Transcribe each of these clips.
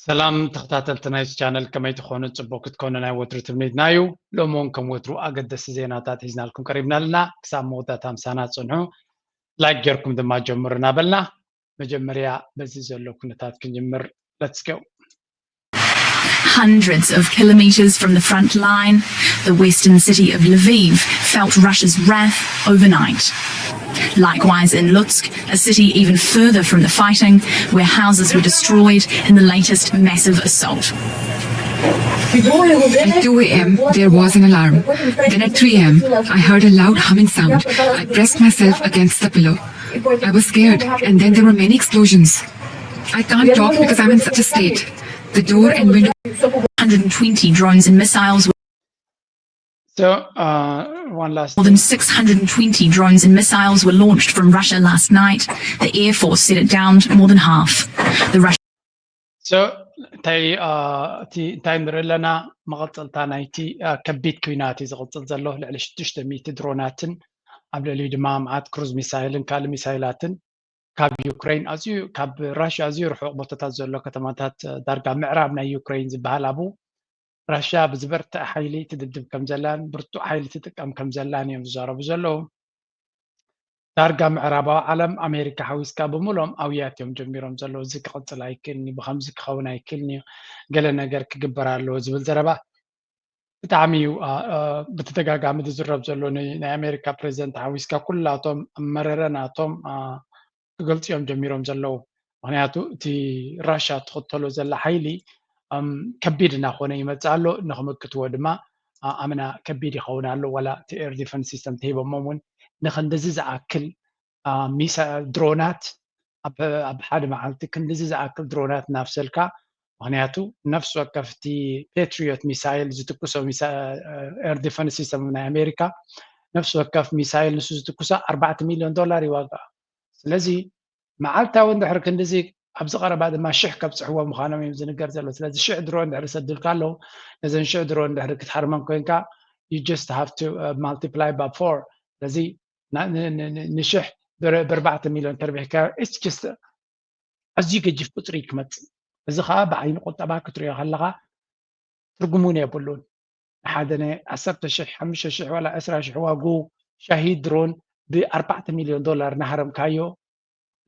ሰላም ተኸታተልቲ ናይዚ ቻነል፣ ከመይ ትኾኑ? ጽቡቕ ክትኮኑ ናይ ወትሩ ትምኒትና እዩ። ሎሚ እውን ከም ወትሩ ኣገደስቲ ዜናታት ሒዝናልኩም ቀሪብና ኣለና። ክሳብ መወዳእታ ምሳና ጽንሑ። ላይክ ጌርኩም ድማ ጀምሩ እናበልና መጀመርያ በዚ ዘሎ ኩነታት ክንጅምር። Let's go. Hundreds of kilometres from the front line, the western city of Lviv felt Russia's wrath overnight. Likewise in Lutsk, a city even further from the fighting, where houses were destroyed in the latest massive assault. At two a.m., there was an alarm. Then at three a.m., I heard a loud humming sound. I pressed myself against the pillow. I was scared, and then there were many explosions. I can't talk because I'm in such a state. The door and window. one hundred twenty drones and missiles were So, uh, one last More than six hundred twenty drones and missiles were launched from Russia last night. The Air Force said it downed more than half. The Russian So እንታይ እቲ እንታይ ንርኢ ኣለና? መቐፀልታ ናይቲ ከቢድ ኩናት እዩ ዝቕፅል ዘሎ። ልዕሊ ሽዱሽተ ሚእቲ ድሮናትን ኣብ ልዕሊኡ ድማ መዓት ክሩዝ ሚሳይልን ካልእ ሚሳይላትን ካብ ዩክሬን ኣዝዩ ካብ ራሽያ ኣዝዩ ርሑቕ ቦታታት ዘሎ ከተማታት ዳርጋ ምዕራብ ናይ ዩክሬን ዝበሃል ኣብኡ ራሽያ ብዝበርትዐ ሓይሊ ትድብድብ ከም ዘላን ብርቱዕ ሓይሊ ትጥቀም ከም ዘላን እዮም ዝዛረቡ ዘለዉ። ዳርጋ ምዕራባዊ ዓለም ኣሜሪካ ሓዊስካ ብምሎም ኣውያት እዮም ጀሚሮም ዘለዉ። እዚ ክቕፅል ኣይክእልን እዩ፣ ብከምዚ ክኸውን ኣይክእልን እዩ፣ ገለ ነገር ክግበር ኣለዎ ዝብል ዘረባ ብጣዕሚ እዩ ብተደጋጋሚ ዝዝረብ ዘሎ። ናይ ኣሜሪካ ፕሬዚደንት ሓዊስካ ኩላቶም መረረ ናቶም ክገልፁ እዮም ጀሚሮም ዘለዉ። ምክንያቱ እቲ ራሻ ትኽተሎ ዘላ ሓይሊ ከቢድ እናኾነ ይመፅእ ኣሎ። ንክምክትዎ ድማ ኣምና ከቢድ ይኸውን ኣሎ። ዋላ እቲ ኤር ዲፈንስ ሲስተም ተሂቦሞም እውን ንክንድዚ ዝኣክል ድሮናት ኣብ ሓደ መዓልቲ ክንድዚ ዝኣክል ድሮናት እናፍሰልካ፣ ምክንያቱ ነፍሲ ወከፍ እቲ ፔትሪዮት ሚሳይል ዝትኩሶ ኤር ዲፈንስ ሲስተም ናይ ኣሜሪካ ነፍሲ ወከፍ ሚሳይል ንሱ ዝትኩሶ ኣርባዕተ ሚሊዮን ዶላር እዩ ዋጋኣ። ስለዚ መዓልታዊ እንድሕር ክንድዚ ኣብዚ ቀረባ ድማ ሽሕ ከብፅሕዎ ምዃኖም እዮም ዝንገር ዘሎ። ስለዚ ሽሕ ድሮን እንድሕር ሰዱልካ ኣለዉ ነዘን ሽሕ ድሮን እንድሕር ክትሃርመን ኮይንካ you just have to multiply by four። ስለዚ ንሽሕ ብኣርባዕተ ሚሊዮን ተርቢሕካ it's just ኣዝዩ ገጂፍ ቁፅሪ ክመፅእ። እዚ ከዓ ብዓይኒ ቁጠባ ክትሪኦ ከለካ ትርጉም እውን የብሉን። ንሓደ ናይ ዓሰርተ ሽሕ ሓሙሽተ ሽሕ ዋላ ዕስራ ሽሕ ዋግኡ ሻሂድ ድሮን ብኣርባዕተ ሚሊዮን ዶላር እናሃረምካዮ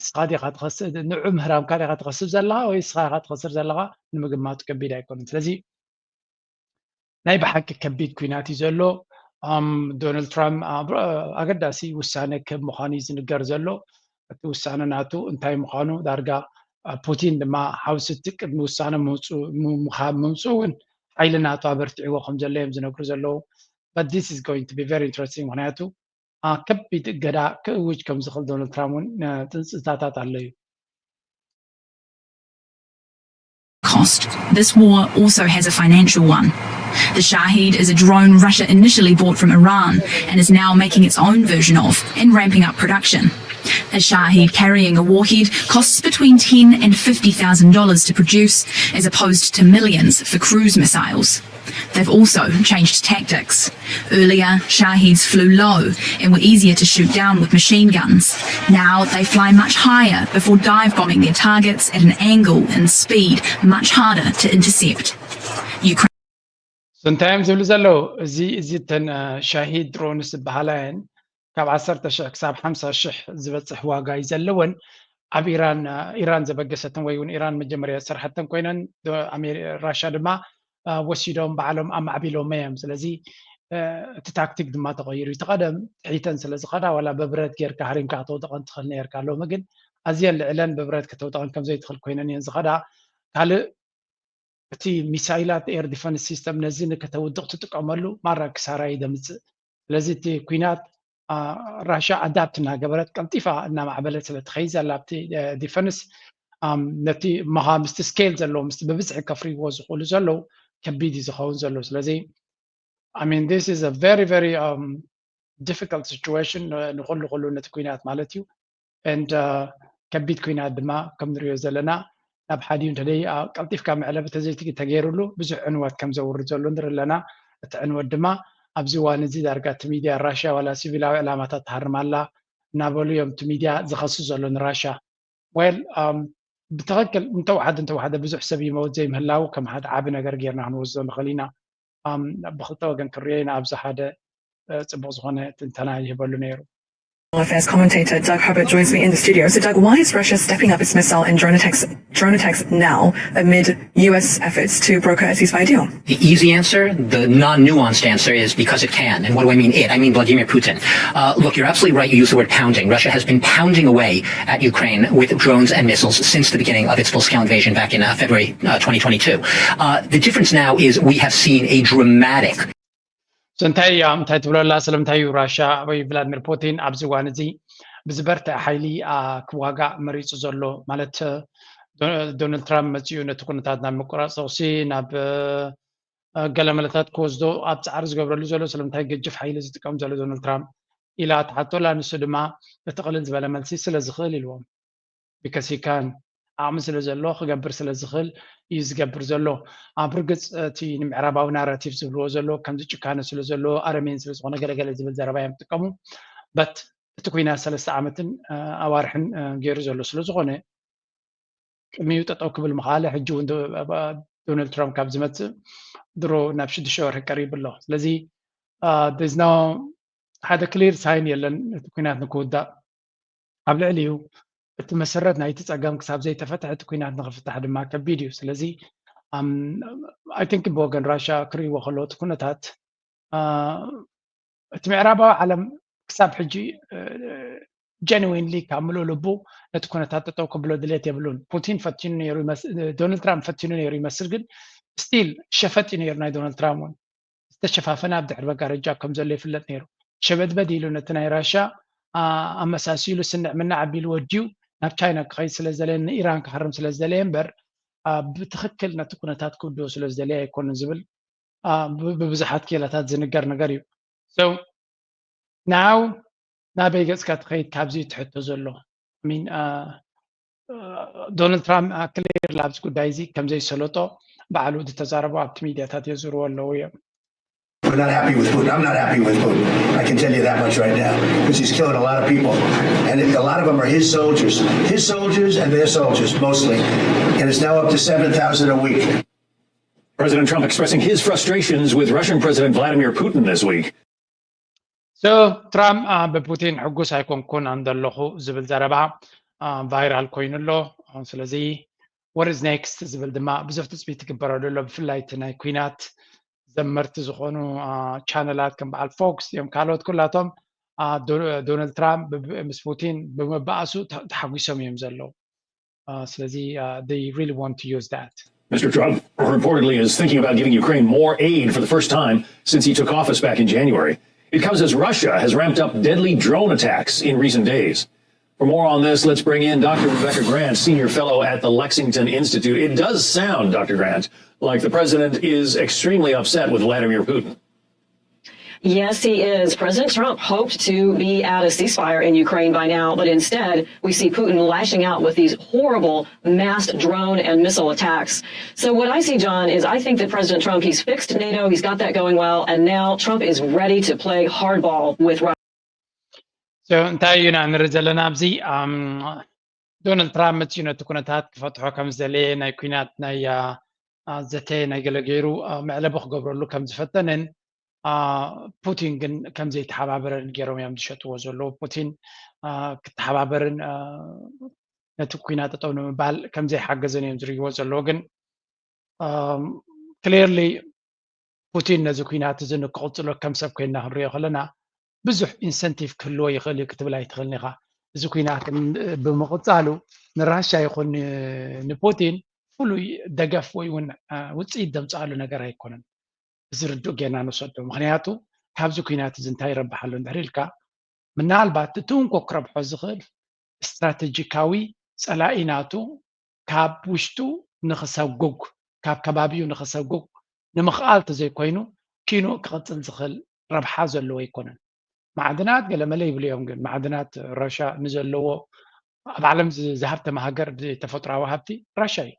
ንስኻ ዲኻ ትኸስር፣ ንዑ ምህራምካ ዲኻ ትኸስብ ዘለኻ ወይ ንስኻ ኢኻ ትኸስር ዘለኻ ንምግማቱ ከቢድ ኣይኮነን። ስለዚ ናይ ብሓቂ ከቢድ ኩናት እዩ ዘሎ። ዶናልድ ትራምፕ ኣገዳሲ ውሳነ ከም ምዃኑ እዩ ዝንገር ዘሎ። እቲ ውሳነ ናቱ እንታይ ምዃኑ ዳርጋ ፑቲን ድማ ሓውስቲ ቅድሚ ውሳነ ምምፅኡ እውን ሓይሊ ናቱ ኣበርቲዕዎ ከም ዘሎ እዮም ዝነግሩ ዘለዉ። But this is going to be very interesting ምክንያቱ ከቢድ እገዳ ክእውጅ ከም ዝኽእል ዶናልድ ትራምፕ እውን ፅንፅታታት ኣሎ እዩ። cost. This war also has a financial one. The Shahed is a drone Russia initially bought from Iran and is now making its own version of and ramping up production. A Shahed carrying a warhead costs between ten and fifty thousand dollars to produce, as opposed to millions for cruise missiles. They've also changed tactics. Earlier, Shaheds flew low and were easier to shoot down with machine guns. Now they fly much higher before dive bombing their targets at an angle and speed much harder to intercept. Ukraine. እንታይ እዮም ዝብሉ ዘለዉ? እዚ እዚ እተን ሻሂድ ድሮንስ ዝበሃላ እየን ካብ ዓሰርተ ሽሕ ክሳብ ሓምሳ ሽሕ ዝበፅሕ ዋጋ እዩ ዘለወን። ኣብ ኢራን ኢራን ዘበገሰትን ወይ እውን ኢራን መጀመርያ ዝሰርሐተን ኮይነን ራሻ ድማ ወሲዶም ባዕሎም ኣማዕቢሎም እዮም። ስለዚ እቲ ታክቲክ ድማ ተቐይሩ። እቲ ቀደም ትሒተን ስለ ዝኸዳ ዋላ በብረት ጌርካ ሃሪምካ ከተውድቐን ትኽእል ነርካ። ሎሚ ግን ኣዝየን ልዕለን በብረት ከተውድቐን ከም ዘይትኽእል ኮይነን እየን ዝኸዳ። ካልእ እቲ ሚሳይላት ኤር ዲፈንስ ሲስተም ነዚ ንከተውድቕ ትጥቀመሉ ማራ ክሳራ እዩ ዘምፅእ። ስለዚ እቲ ኩናት ራሻ ኣዳፕት እናገበረት ቀልጢፋ እናማዕበለት ስለ ትኸይድ ዘላ ኣብቲ ዲፈንስ ነቲ መኻ ምስቲ ስኬል ዘለዎ ምስቲ ብብዝሒ ከፍርይዎ ዝኽእሉ ዘለዉ ከቢድ እዩ ዝኸውን ዘሎ። ስለዚ I mean this is a very very difficult situation ንኹሉ ኩሉ ነቲ ኩናት ማለት እዩ። And ከቢድ ኩናት ድማ ከም ንሪኦ ዘለና ናብ ሓዲኡ እንተደይ ቀልጢፍካ መዕለቢ ተዘይቲ ተገይሩሉ ብዙሕ ዕንወት ከም ዘውርድ ዘሎ ንርኢ ኣለና። እቲ ዕንወት ድማ ኣብዚ እዋን እዚ ዳርጋ እቲ ሚድያ ራሽያ ዋላ ሲቪላዊ ዕላማታት ትሃርም ኣላ እናበሉ እዮም እቲ ሚድያ ዝኸሱ ዘሎ ንራሽያ። Well ብትኽክል እንተወሓደ እንተወሓደ ብዙሕ ሰብ ይመውት ዘይምህላው ከም ሓደ ዓቢ ነገር ጌርና ክንወስዶ ንኽእል ኢና። ብክልተ ወገን ክንሪኦ ኢና ኣብዚ ሓደ ጽቡቕ ዝኾነ ትንተና ይህበሉ ነይሩ። Affairs commentator Doug Hubbard joins me in the studio. So, Doug, why is Russia stepping up its missile and drone attacks, drone attacks now amid U S efforts to broker a ceasefire deal? The easy answer, the non nuanced answer is because it can. And what do I mean it? I mean Vladimir Putin. Uh, look, you're absolutely right. You use the word pounding. Russia has been pounding away at Ukraine with drones and missiles since the beginning of its full scale invasion back in uh, February uh, twenty twenty-two. Uh, the difference now is we have seen a dramatic እንታይ እንታይ ትብለላ? ስለምንታይ እዩ ራሻ ወይ ቭላድሚር ፑቲን ኣብዚ እዋን እዚ ብዝበርትዐ ሓይሊ ክዋጋእ መሪፁ ዘሎ? ማለት ዶናልድ ትራምፕ መፂኡ ነቲ ኩነታት ናብ ምቁራፅ ተኩሲ ናብ ገለ መለታት ክወስዶ ኣብ ፃዕሪ ዝገብረሉ ዘሎ ስለምንታይ ገጅፍ ሓይሊ ዝጥቀም ዘሎ ዶናልድ ትራምፕ ኢላ ትሓቶላ። ንሱ ድማ እቲ ቅልል ዝበለ መልሲ ስለ ዝኽእል ኢልዎም። ቢካስ ሂ ካን ዓቕሚ ስለ ዘሎ ክገብር ስለ ዝኽእል እዩ ዝገብር ዘሎ። ኣብ ርግፅ እቲ ንምዕራባዊ ናራቲቭ ዝብልዎ ዘሎ ከምዚ ጭካነ ስለ ዘለዎ ኣረሜን ስለ ዝኾነ ገለገለ ዝብል ዘረባ እዮም ዝጥቀሙ። በት እቲ ኩናት ሰለስተ ዓመትን ኣዋርሕን ገይሩ ዘሎ ስለ ዝኾነ ቅድሚኡ ጠጠው ክብል ምኻለ ሕጂ እውን ዶናልድ ትራምፕ ካብ ዝመፅእ ድሮ ናብ ሽዱሽተ ወርሒ ቀሪቡ ኣሎ። ስለዚ ዝ ሓደ ክሊር ሳይን የለን እቲ ኩናት ንክውዳእ። ኣብ ልዕሊኡ እቲ መሰረት ናይቲ ፀገም ክሳብ ዘይተፈትሐ እቲ ኩናት ንክፍታሕ ድማ ከቢድ እዩ። ስለዚ ኣይ ቲንክ ብወገን ራሻ ክርእይዎ ከለዎ እቲ ኩነታት እቲ ምዕራባዊ ዓለም ክሳብ ሕጂ ጀንዊንሊ ካብ ምሉእ ልቡ ነቲ ኩነታት ጠጠው ከብሎ ድሌት የብሉን። ፑቲን ፈቲኑ ነይሩ፣ ዶናልድ ትራምፕ ፈቲኑ ነይሩ ይመስል፣ ግን ስቲል ሸፈጥ እዩ ነይሩ ናይ ዶናልድ ትራምፕ እውን ዝተሸፋፈነ ኣብ ድሕሪ መጋረጃ ከም ዘሎ ይፍለጥ ነይሩ። ሸበድበድ ኢሉ ነቲ ናይ ራሻ ኣመሳሲሉ ስንዕ ምንዕ ኣቢሉ ወዲዩ ናብ ቻይና ክኸይድ ስለ ዝደለየ ንኢራን ክሃርም ስለ ዝደለየ እምበር ብትኽክል ነቲ ኩነታት ክውድኦ ስለ ዝደለየ ኣይኮነን ዝብል ብብዙሓት ክኢላታት ዝንገር ነገር እዩ። So now ናበይ ገፅካ ትኸይድ ካብዚ ትሕቶ ዘሎ? ሚን ዶናልድ ትራምፕ ክሊር ኣብዚ ጉዳይ እዚ ከም ዘይሰለጦ ባዕሉ ዝተዛረቦ ኣብቲ ሚድያታት የዝርዎ ኣለዉ እዮም። We're not happy with Putin. I'm not happy with Putin. I can tell you that much right now because he's killing a lot of people. And a lot of them are his soldiers, his soldiers and their soldiers mostly. And it's now up to seven thousand a week. President Trump expressing his frustrations with Russian President Vladimir Putin this week. So ትራምፕ ብፑቲን ሕጉስ ኣይኮንኩን ኣንደለኹ ዝብል ዘረባ ቫይራል ኮይኑ ኣሎ። ስለዚ what is next ዝብል ድማ ብዙሕ ትፅቢት ትግበረሉ ኣሎ። ብፍላይ እቲ ናይ ኩናት ዘመርቲ ዝኾኑ ቻነላት ከም በዓል ፎክስ እዮም ካልኦት ኩላቶም ዶናልድ ትራምፕ ምስ ፑቲን ብምባኣሱ ተሓጒሶም እዮም ዘለዉ። ስለዚ they really want to use that. Mr. Trump reportedly is thinking about giving Ukraine more aid for the first time since he took office back in January. It comes as Russia has ramped up deadly drone attacks in recent days. For more on this, let's bring in Doctor Rebecca Grant, senior fellow at the Lexington Institute. It does sound, Doctor Grant, like the president is extremely upset with Vladimir Putin. Yes, he is. President Trump hoped to be at a ceasefire in Ukraine by now, but instead we see Putin lashing out with these horrible mass drone and missile attacks. So what I see, John, is I think that President Trump, he's fixed NATO, he's got that going well, and now Trump is ready to play hardball with Russia. So እንታይ ኢና ንርኢ ዘለና ኣብዚ ዶናልድ ትራምፕ መፅዩ ነቲ ኩነታት ክፈትሖ ከም ዝደለየ ናይ ኩናት ናይ ዘተ ናይ ገለ ገይሩ መዕለቢ ክገብረሉ ከም ዝፈተነን ፑቲን ግን ከም ዘይተሓባበረን ገይሮም እዮም ዝሸጥዎ ዘለዉ። ፑቲን ክተሓባበርን ነቲ ኩናት ጠጠው ንምባል ከም ዘይሓገዘን እዮም ዝርእይዎ ዘለዉ። ግን ክሊርሊ ፑቲን ነዚ ኩናት እዚ ንክቕፅሎ ከም ሰብ ኮይንና ክንሪኦ ከለና ብዙሕ ኢንሰንቲቭ ክህልዎ ይኽእል እዩ ክትብል ኣይትኽእልን ኢኻ። እዚ ኩናት ብምቕፃሉ ንራሻ ይኹን ንፑቲን ፍሉይ ደገፍ ወይ እውን ውፅኢት ዘምፅኣሉ ነገር ኣይኮነን። እዚ ርዱእ ጌና ንወሰዶ። ምክንያቱ ካብዚ ኩናት እዚ እንታይ ይረብሓሉ እንድሕር ኢልካ ምናልባት እቲ እንኮ ክረብሖ ዝኽእል ስትራተጂካዊ ፀላኢ ናቱ ካብ ውሽጡ ንኽሰጉግ ካብ ከባቢኡ ንኽሰጉግ ንምኽኣል ተዘይኮይኑ ኪኑ ክቕፅል ዝኽእል ረብሓ ዘለዎ ኣይኮነን። ማዕድናት ገለመለ ይብሉ እዮም፣ ግን ማዕድናት ራሻ ንዘለዎ ኣብ ዓለም ዝሃብተመ ሃገር ብተፈጥራዊ ሃብቲ ራሻ እዩ።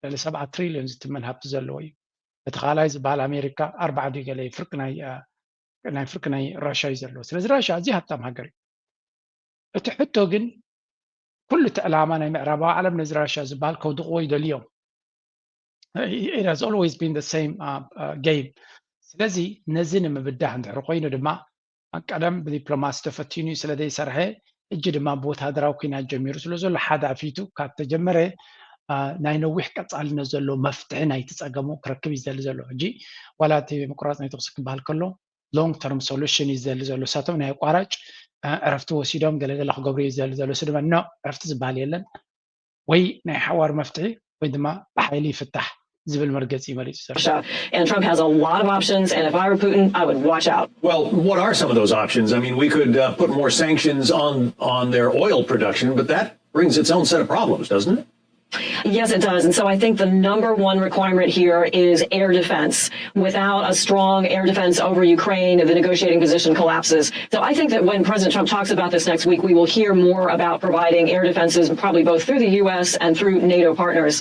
ልዕሊ ሰብዓ ትሪልዮን ዝትመን ሃብቲ ዘለዎ እዩ። እቲ ካልኣይ ዝበሃል ኣሜሪካ ኣርባዓ ድዩ ገለ ፍርቂ ናይ ናይ ፍርቂ ናይ ራሻ እዩ ዘለዎ። ስለዚ ራሻ ኣዝዩ ሃብታም ሃገር እዩ። እቲ ሕቶ ግን ኩሉ እቲ ዕላማ ናይ ምዕራባዊ ዓለም ነዚ ራሽያ ዝበሃል ከውድቕዎ ይደልዮም። It has always been the same game። ስለዚ ነዚ ንምብዳህ እንድሕር ኮይኑ ድማ ቀደም ብዲፕሎማሲ ተፈቲኑ እዩ ስለ ዘይሰርሐ፣ እጂ ድማ ብወታደራዊ ኩናት ጀሚሩ ስለ ዘሎ ሓዳፊቱ ካብ ተጀመረ ናይ ነዊሕ ቀጻልነት ዘሎ መፍትሒ ናይቲ ጸገሙ ክረክብ እዩ ዝደሊ ዘሎ። ሕጂ ዋላ እቲ ምቁራጽ ናይ ተኩሲ ክበሃል ከሎ long term solution እዩ ዝደሊ ዘሎ። እሳቶም ናይ ኣቋራጭ ዕረፍቲ ወሲዶም ገለገለ ክገብሩ እዩ ዝደሊ ዘሎ። እሱ ድማ no፣ ዕረፍቲ ዝበሃል የለን፣ ወይ ናይ ሓዋር መፍትሒ ወይ ድማ ብሓይሊ ይፍታሕ ዝብል መርገፂ እዩ መሪፁ ዘሎ። And Trump has a lot of options, and if I were Putin, I would watch out. Well, what are some of those options? I mean, we could uh, put more sanctions on on their oil production, but that brings its own set of problems, doesn't it? Yes, it does. And so I think the number one requirement here is air defense. Without a strong air defense over Ukraine, the negotiating position collapses. So I think that when President Trump talks about this next week, we will hear more about providing air defenses, probably both through the U S and through NATO partners.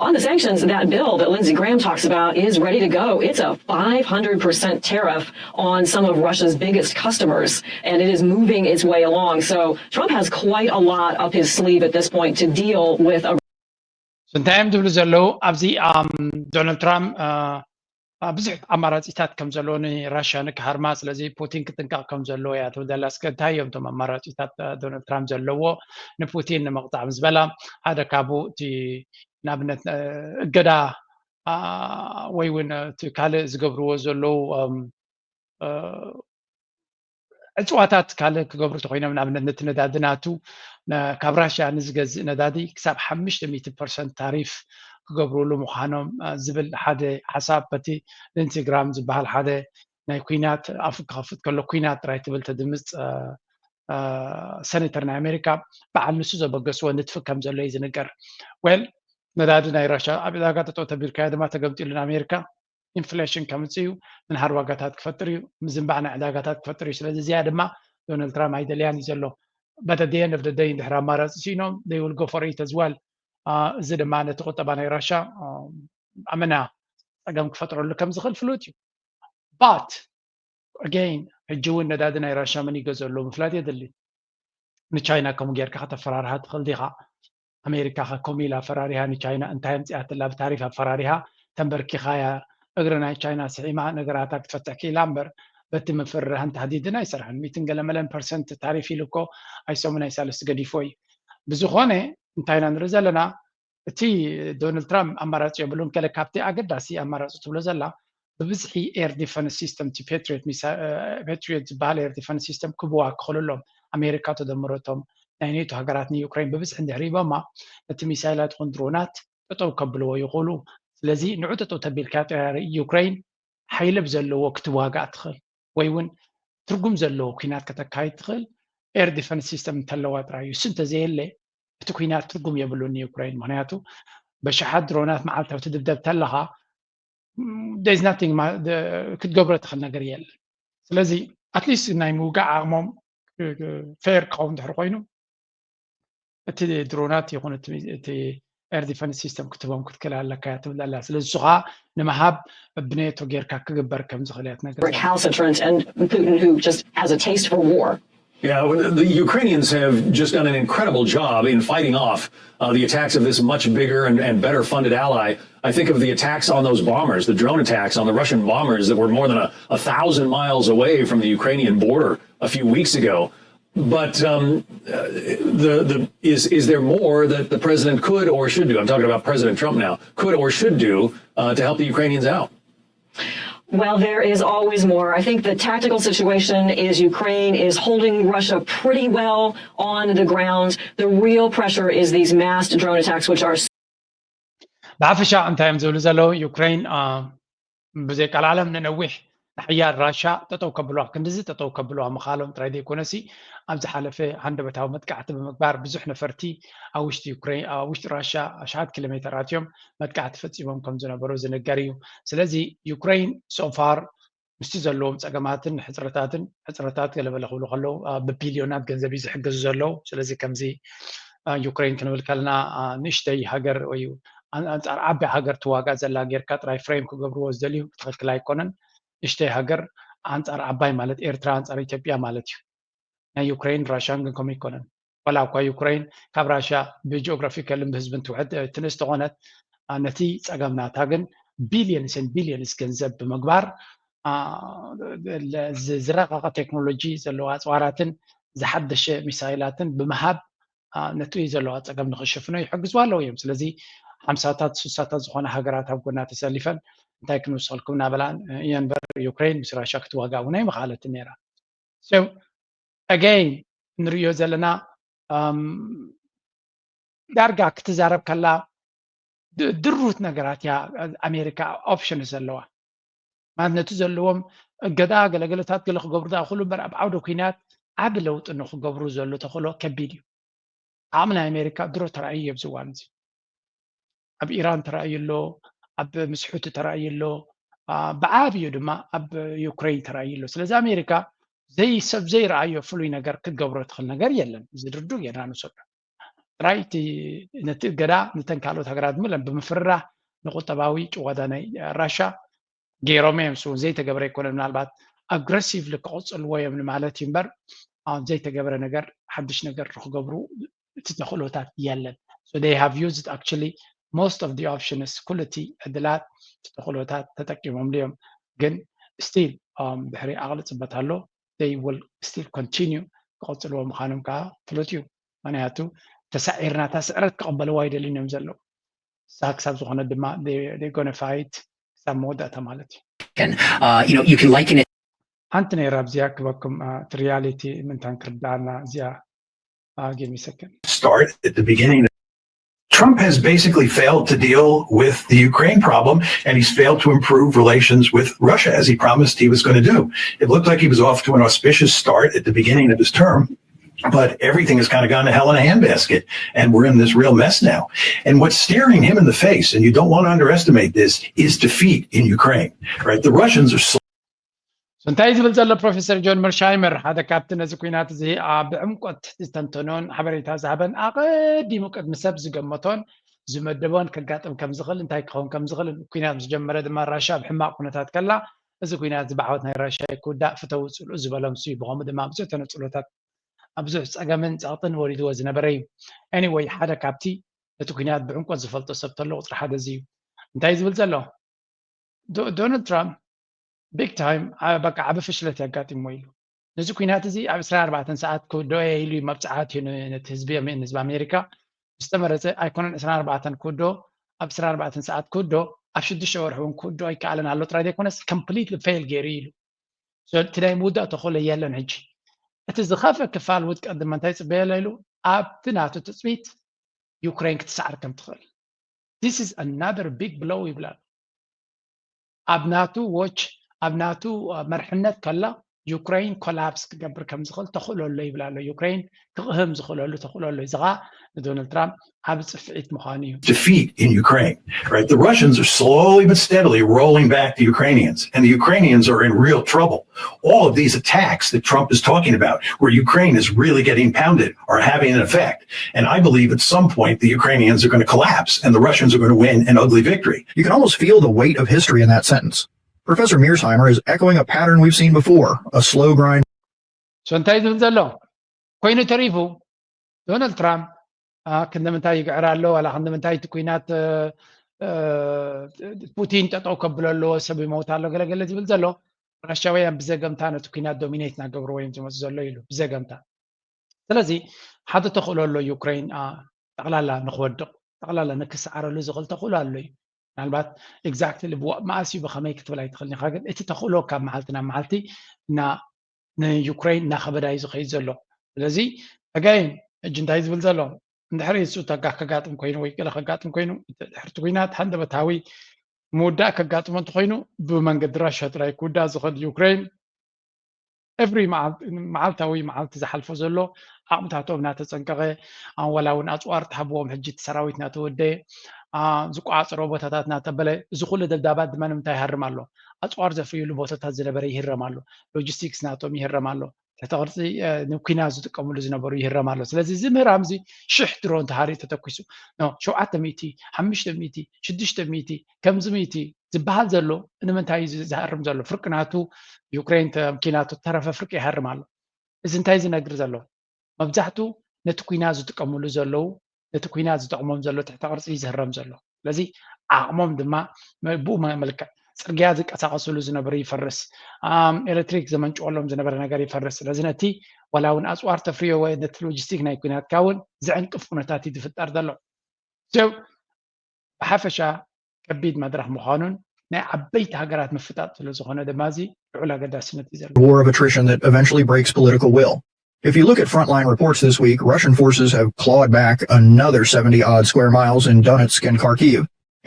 On the sanctions, that bill that Lindsey Graham talks about is ready to go. It's a five hundred percent tariff on some of Russia's biggest customers, and it is moving its way along. So Trump has quite a lot up his sleeve at this point to deal with a እንታይ እዮም ዝብሉ ዘለዉ ኣብዚ ዶናልድ ትራምፕ ብዙሕ ኣማራፂታት ከም ዘለዎ ንራሽያ ንክሃርማ፣ ስለዚ ፑቲን ክጥንቀቕ ከም ዘለዎ እያ ትብል ዘላ። እስከ እንታይ እዮም እቶም ኣማራፂታት ዶናልድ ትራምፕ ዘለዎ ንፑቲን ንምቕፃዕ ምስ በላ፣ ሓደ ካብኡ እቲ ንኣብነት እገዳ ወይ እውን እቲ ካልእ ዝገብርዎ ዘለዉ ዕፅዋታት ካልእ ክገብሩ እንተኮይኖም ንኣብነት ነቲ ነዳዲ ናቱ ካብ ራሽያ ንዝገዝእ ነዳዲ ክሳብ ሓሙሽተ ሚእቲ ፐርሰንት ታሪፍ ክገብርሉ ምዃኖም ዝብል ሓደ ሓሳብ በቲ ሊንዚ ግራም ዝበሃል ሓደ ናይ ኩናት ኣፉ ክኸፍት ከሎ ኩናት ጥራይ ትብል ተድምፅ ሰኔተር ናይ ኣሜሪካ በዓል ንሱ ዘበገስዎ ንጥፊ ከም ዘሎ እዩ ዝንገር። ዌል ነዳዲ ናይ ራሽያ ኣብ ዕዳጋ ጠጠው ተቢልካዮ ድማ ተገምጢሉ ንኣሜሪካ ኢንፍሌሽን ከምፅእ እዩ፣ ምንሃር ዋጋታት ክፈጥር እዩ፣ ምዝንባዕ ናይ ዕዳጋታት ክፈጥር እዩ። ስለዚ እዚኣ ድማ ዶናልድ ትራምፕ ኣይደልያን እዩ ዘሎ። But at the end of the day እንድሕር ኣማራፂ ስኢኖም they will go for it as well። እዚ ድማ ነቲ ቁጠባ ናይ ራሻ ኣመና ፀገም ክፈጥረሉ ከም ዝኽእል ፍሉጥ እዩ። But again ሕጂ እውን ነዳዲ ናይ ራሻ መን ይገዝኦ ኣሎ ምፍላጥ የድሊ። ንቻይና ከምኡ ጌርካ ከተፈራርሃ ትኽእል ዲኻ? ኣሜሪካ ከ ከምኡ ኢላ ኣፈራሪሃ ንቻይና እንታይ ኣምፂኣትላ? ብታሪፍ ኣፈራሪሃ ተንበርኪኻያ እግሪ ናይ ቻይና ስሒማ ነገራታ ክትፈትሕ ክኢላ እምበር በቲ ምፍርራህን ታህዲድን ኣይሰርሐን። ሚትን ገለመለን ፐርሰንት ታሪፍ ኢሉ እኮ ኣይሰሙን ኣይሳልስቲ ገዲፎ እዩ። ብዝኾነ እንታይ ኢና ንርኢ ዘለና? እቲ ዶናልድ ትራምፕ ኣማራፂ የብሉን። ገለ ካብቲ ኣገዳሲ ኣማራፂ ትብሎ ዘላ ብብዝሒ air defense system እቲ patriot ዝበሃል air defense system ክህብዋ ክኽእሉ ኣለዎም። ኣሜሪካ ተደምረቶም ናይ ኔቶ ሃገራት ንዩክሬን ብብዝሒ እንድሕር ሂቦማ ነቲ ሚሳይላት ይኹን ድሮናት ጠጠው ከብልዎ ይኽእሉ። ስለዚ ንዑ ጠጠው ተቢልካ ጥራይ ዩክሬን ሓይሊ ብዘለዎ ክትዋጋእ ትኽእል ወይ እውን ትርጉም ዘለዎ ኩናት ከተካይድ ትኽእል air defense system እንተለዋ ጥራይ እዩ። እሱ እንተዘየለ እቲ ኩናት ትርጉም የብሉን ንዩክሬን። ምክንያቱ በሽሓት ድሮናት መዓልታዊ ትድብደብ ተለኻ there's nothing ክትገብሮ ትኽእል ነገር የለን። ስለዚ at least ናይ ምውጋእ ዓቕሞም fair ክኸውን ድሕሪ ኮይኑ እቲ ድሮናት ይኹን እቲ air defense system ክትህቦም ክትክእል ኣለካ እያ ትብል ኣላ። ስለዚ እሱ ከዓ ንምሃብ ብኔቶ ጌርካ ክግበር ከም ዝኽእል እያ ትነግር። Recalcitrant and Putin who just has a taste for war. Yeah, the Ukrainians have just done an incredible job in fighting off uh, the attacks of this much bigger and, and better funded ally. I think of the attacks on those bombers, the drone attacks on the Russian bombers that were more than a, a thousand miles away from the Ukrainian border a few weeks ago. But um, uh, the, the, is, is there more that the president could or should do? I'm talking about President Trump now, could or should do uh, to help the Ukrainians out? Well, there is always more. I think the tactical situation is Ukraine is holding Russia pretty well on the ground. The real pressure is these mass drone attacks, which are ብሓፈሻ እንታይ እዮም ዝብሉ ዘለዉ? ዩክሬን ብዘይቀልዓለም ንነዊሕ ንሓያል ራሻ ጠጠው ከብልዋ ክንድዚ ጠጠው ከብልዋ ምኻሎም ጥራይ ዘይኮነሲ ኣብ ዝሓለፈ ሃንደበታዊ መጥቃዕቲ ብምግባር ብዙሕ ነፈርቲ ኣብ ውሽጢ ዩክሬን ኣብ ውሽጢ ራሻ ኣሽሓት ኪሎ ሜተር ኣትዮም መጥቃዕቲ ፈፂሞም ከም ዝነበሩ ዝንገር እዩ። ስለዚ ዩክሬን so far ምስቲ ዘለዎም ፀገማትን ሕፅረታትን ሕፅረታት ገለበለ ክብሉ ከለዉ ብቢልዮናት ገንዘብ እዩ ዝሕግዙ ዘለዉ። ስለዚ ከምዚ ዩክሬን ክንብል ከለና ንእሽተይ ሃገር ወይ ኣንፃር ዓባይ ሃገር ትዋጋእ ዘላ ጌርካ ጥራይ ፍሬም ክገብርዎ ዝደልዩ ትኽክል ኣይኮነን። ንእሽተይ ሃገር ኣንፃር ዓባይ ማለት ኤርትራ ኣንፃር ኢትዮጵያ ማለት እዩ። ናይ ዩክሬን ራሽያን ግን ከምኡ ኣይኮነን። ዋላ እኳ ዩክሬን ካብ ራሽያ ብጂኦግራፊካልን ብህዝብን ትውሕድ ትንእስ ተኾነት፣ ነቲ ጸገም ናታ ግን billions and billions ገንዘብ ብምግባር ዝረቐቐ ቴክኖሎጂ ዘለዎ ኣፅዋራትን ዝሓደሸ ሚሳይላትን ብምሃብ ነቲ ዘለዋ ፀገም ንክሸፍኖ ይሕግዝዋ ኣለዉ እዮም። ስለዚ ሓምሳታት ስሳታት ዝኾነ ሃገራት ኣብ ጎና ተሰሊፈን እንታይ ክንውሰልኩም እናበላ እየን በር ዩክሬን ምስ ራሻ ክትዋጋ እውን ኣይምኽኣለትን ነይራ። ኣገይን እንሪዮ ዘለና ዳርጋ ክትዛረብ ከላ ድሩት ነገራት እያ ኣሜሪካ ኦፕሽን ዘለዋ። ማለት ነቲ ዘለዎም እገዳ ገለገለታት ገለ ክገብሩ ዝኣኽሉ እምበር ኣብ ዓውደ ኩናት ዓቢ ለውጢ ንክገብሩ ዘሎ ተኽእሎ ከቢድ እዩ። ዓቕሚ ናይ ኣሜሪካ ድሮ ተራእዩ ኣብዚ እዋን እዚ ኣብ ኢራን ተራእዩ ኣሎ፣ ኣብ ምስ ሑቲ ተራእዩ ኣሎ፣ ብዓብዩ ድማ ኣብ ዩክሬን ተራእዩ ኣሎ። ስለዚ ኣሜሪካ ዘይሰብ ዘይረኣዮ ፍሉይ ነገር ክትገብሮ ትኽእል ነገር የለን። እዚ ድርዱ ጌርና ንውሰዶ። ጥራይ እቲ ነቲ እገዳ ነተን ካልኦት ሃገራት ምለን ብምፍርራህ ንቁጠባዊ ጭዋዳ ናይ ራሻ ገይሮም እዮም። እሱ እውን ዘይተገብረ ኣይኮነን። ምናልባት ኣግረሲቭሊ ክቐፅልዎ እዮም ንማለት እዩ እምበር ዘይተገብረ ነገር ሓድሽ ነገር ንክገብሩ እቲ ተኽእሎታት የለን። So they have used actually most of the options ኩሉ እቲ ዕድላት ተኽእሎታት ተጠቂሞምሉ እዮም። ግን ስቲል ድሕሪ ዓቕሊ ፅበት ኣሎ። They will still continue ክቐፅልዎ ምዃኖም ከዓ ፍሉጥ እዩ። ምክንያቱ ተሳዒርና እታ ስዕረት ክቐበልዎ ኣይደልን እዮም ዘለዉ። እሳ ክሳብ ዝኾነ ድማ they gonna fight ክሳብ መወዳእታ ማለት እዩ። Uh, you know, you can liken it. ሓንቲ ነይራ ኣብዚኣ ክበኩም እቲ ሪያሊቲ ምንታን ክርዳኣና እዚኣ give me a second. Start at the beginning. Trump has basically failed to deal with the Ukraine problem, and he's failed to improve relations with Russia as he promised he was going to do. It looked like he was off to an auspicious start at the beginning of his term, but everything has kind of gone to hell in a handbasket, and we're in this real mess now. And what's staring him in the face, and you don't want to underestimate this, is defeat in Ukraine. Right? The Russians are so እንታይ ዝብል ዘሎ ፕሮፌሰር ጆን መርሻይመር ሓደ ካብቲ ነዚ ኩናት እዚ ብዕምቆት ዝተንተኖን ሓበሬታ ዝሃበን ኣቐዲሙ ቅድሚ ሰብ ዝገመቶን ዝመደቦን ከጋጥም ከም ዝኽእል እንታይ ክኸውን ከም ዝኽእል ኩናት ምስ ጀመረ ድማ ራሻ ኣብ ሕማቕ ኩነታት ከላ እዚ ኩናት እዚ ብዓወት ናይ ራሻ ክውዳእ ፍተው ፅልኡ ዝበሎም ሱ ብኸምኡ ድማ ብዙሕ ተነፅሎታት ኣብ ብዙሕ ፀገምን ፀቕጥን ወሪድዎ ዝነበረ እዩ። Anyway ሓደ ካብቲ ነቲ ኩናት ብዕምቆት ዝፈልጦ ሰብ ተሎ ቁፅሪ ሓደ እዚ እዩ። እንታይ ዝብል ዘሎ ዶናልድ ትራምፕ ቢግ ታይም በቃ ዓቢ ፍሽለት የጋጢሞ ኢሉ። ነዚ ኩናት እዚ ኣብ ዕስራን ኣርባዕተን ሰዓት ክውድኦ እየ ኢሉ መብፅዓት እዩ ነቲ ህዝቢ ህዝቢ ኣሜሪካ ዝተመረፀ ኣይኮነን። ዕስራን ኣርባዕተን ክውድኦ ኣብ ዕስራን ኣርባዕተን ሰዓት ክውድኦ ኣብ ሽዱሽተ ወርሒ እውን ክውድኦ ኣይከኣለን ኣሎ ጥራይ ዘይኮነስ ኮምፕሊትሊ ፌል ገይሩ ኢሉ። እቲ ናይ ምውዳእ ተኽእሎ የለን። ሕጂ እቲ ዝኸፍአ ክፋል ውድቀት ድማ እንታይ ይፅበየሎ ኢሉ ኣብቲ ናቱ ትፅቢት ዩክሬን ክትሰዓር ከም ትኽእል this is another big blow ይብላ ኣሎ። ኣብ ናቱ ዎች ኣብ ናቱ መርሕነት ከላ ዩክሬን ኮላፕስ ክገብር ከም ዝኽእል ተኽእሎ ኣሎ ይብላ ኣሎ። ዩክሬን ክቕህም ዝኽእለሉ ተኽእሎ ኣሎ። እዚ ኸዓ ንዶናልድ ትራምፕ ዓቢ ጽፍዒት ምዃኑ እዩ። defeat in Ukraine, right? The Russians are slowly but steadily rolling back the Ukrainians, and the Ukrainians are in real trouble. All of these attacks that Trump is talking about, where Ukraine is really getting pounded, are having an effect. And I believe at some point the Ukrainians are going to collapse and the Russians are going to win an ugly victory. You can almost feel the weight of history in that sentence. Professor Mearsheimer is echoing a pattern we've seen before, a slow grind. So እንታይ ዝብል ዘሎ ኮይኑ ተሪፉ ዶናልድ ትራምፕ ክንደምንታይ ይግዕር ኣሎ ዋላ ክንደምንታይ እቲ ኩናት ፑቲን ጠጠው ከብሎ ኣለዎ ሰብ ይመውት ኣሎ ገለገለ ዝብል ዘሎ ራሽያውያን ብዘገምታ ነቲ ኩናት ዶሚኔት እናገብርዎ እዮም ዝመፁ ዘሎ ኢሉ ብዘገምታ። ስለዚ ሓደ ተኽእሎ ኣሎ ዩክሬን ጠቕላላ ንክወድቕ ጠቕላላ ንክሰዓረሉ ዝኽእል ተኽእሎ ኣሎ እዩ። ምናልባት ኤግዛክትሊ መኣስ እዩ ብኸመይ ክትብል ኣይትኽእልን ኢኻ፣ ግን እቲ ተኽእሎ ካብ መዓልቲ ናብ መዓልቲ ንዩክሬን እናኸበዳ እዩ ዝኸይድ ዘሎ። ስለዚ ኣጋይን ሕጂ እንታይ ዝብል ዘሎ እንድሕሪ እሱ ተጋ ከጋጥም ኮይኑ ወይ ገለ ከጋጥም ኮይኑ ድሕርቲ ኩናት ሃንደበታዊ ምውዳእ ከጋጥሞ እንተኮይኑ ብመንገዲ ራሻ ጥራይ ክውዳእ ዝኽእል ዩክሬን ኤቭሪ መዓልታዊ መዓልቲ ዝሓልፎ ዘሎ ዓቕምታቶም እናተፀንቀቐ ዋላ እውን ኣፅዋር ተሃብዎም ሕጂ እቲ ሰራዊት እናተወደየ ዝቋፀሮ ቦታታት እናተበለ እዚ ኩሉ ደብዳባት ድማ ንምንታይ ይሃርም ኣሎ? ኣፅዋር ዘፍርዩሉ ቦታታት ዝነበረ ይህረም ኣሎ። ሎጂስቲክስ ናቶም ይህረም ኣሎ። ትሕተ ቅርፂ ንኩናት ዝጥቀምሉ ዝነበሩ ይህረም ኣሎ። ስለዚ እዚ ምህራም እዚ ሽሕ ድሮን ተሃሪኡ ተተኪሱ ሸውዓተ ሚእቲ ሓሙሽተ ሚእቲ ሽዱሽተ ሚእቲ ከምዚ ሚእቲ ዝበሃል ዘሎ ንምንታይ እዩ ዝሃርም ዘሎ? ፍርቂ ናቱ ዩክሬን ተምኪናቱ ተረፈ ፍርቂ ይሃርም ኣሎ። እዚ እንታይ ዝነግር ዘሎ? መብዛሕቱ ነቲ ኩናት ዝጥቀምሉ ዘለዉ፣ ነቲ ኩናት ዝጠቕሞም ዘሎ ትሕተ ቅርጺ እዩ ዝህረም ዘሎ። ስለዚ ዓቕሞም ድማ ብኡ መልክዕ ጽርግያ ዝንቀሳቐስሉ ዝነበረ ይፈርስ፣ ኤሌክትሪክ ዘመንጭወሎም ዝነበረ ነገር ይፈርስ። ስለዚ ነቲ ዋላ እውን ኣፅዋር ተፍርዮ ወይ ነቲ ሎጂስቲክ ናይ ኩናትካ እውን ዝዕንቅፍ ኩነታት እዩ ዝፍጠር ዘሎ። ብሓፈሻ ከቢድ መድረኽ ምዃኑን ናይ ዓበይቲ ሃገራት ምፍጣጥ ስለ ዝኾነ ድማ እዚ ልዑል ኣገዳስነት እዩ ዘለዎ። War of attrition that eventually breaks political will. If you look at frontline reports this week, Russian forces have clawed back another seventy odd square miles in Donetsk and Kharkiv.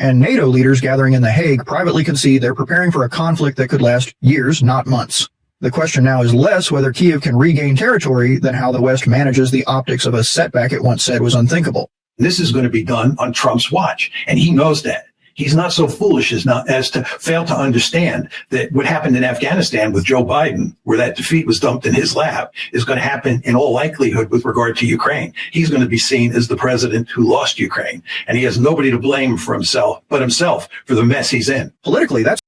And NATO leaders gathering in The Hague privately concede they're preparing for a conflict that could last years, not months. The question now is less whether Kyiv can regain territory than how the West manages the optics of a setback it once said was unthinkable. This is going to be done on Trump's watch, and he knows that. He's not so foolish as, not, as to fail to understand that what happened in Afghanistan with Joe Biden, where that defeat was dumped in his lap, is going to happen in all likelihood with regard to Ukraine. He's going to be seen as the president who lost Ukraine, and he has nobody to blame for himself but himself for the mess he's in. Politically, that's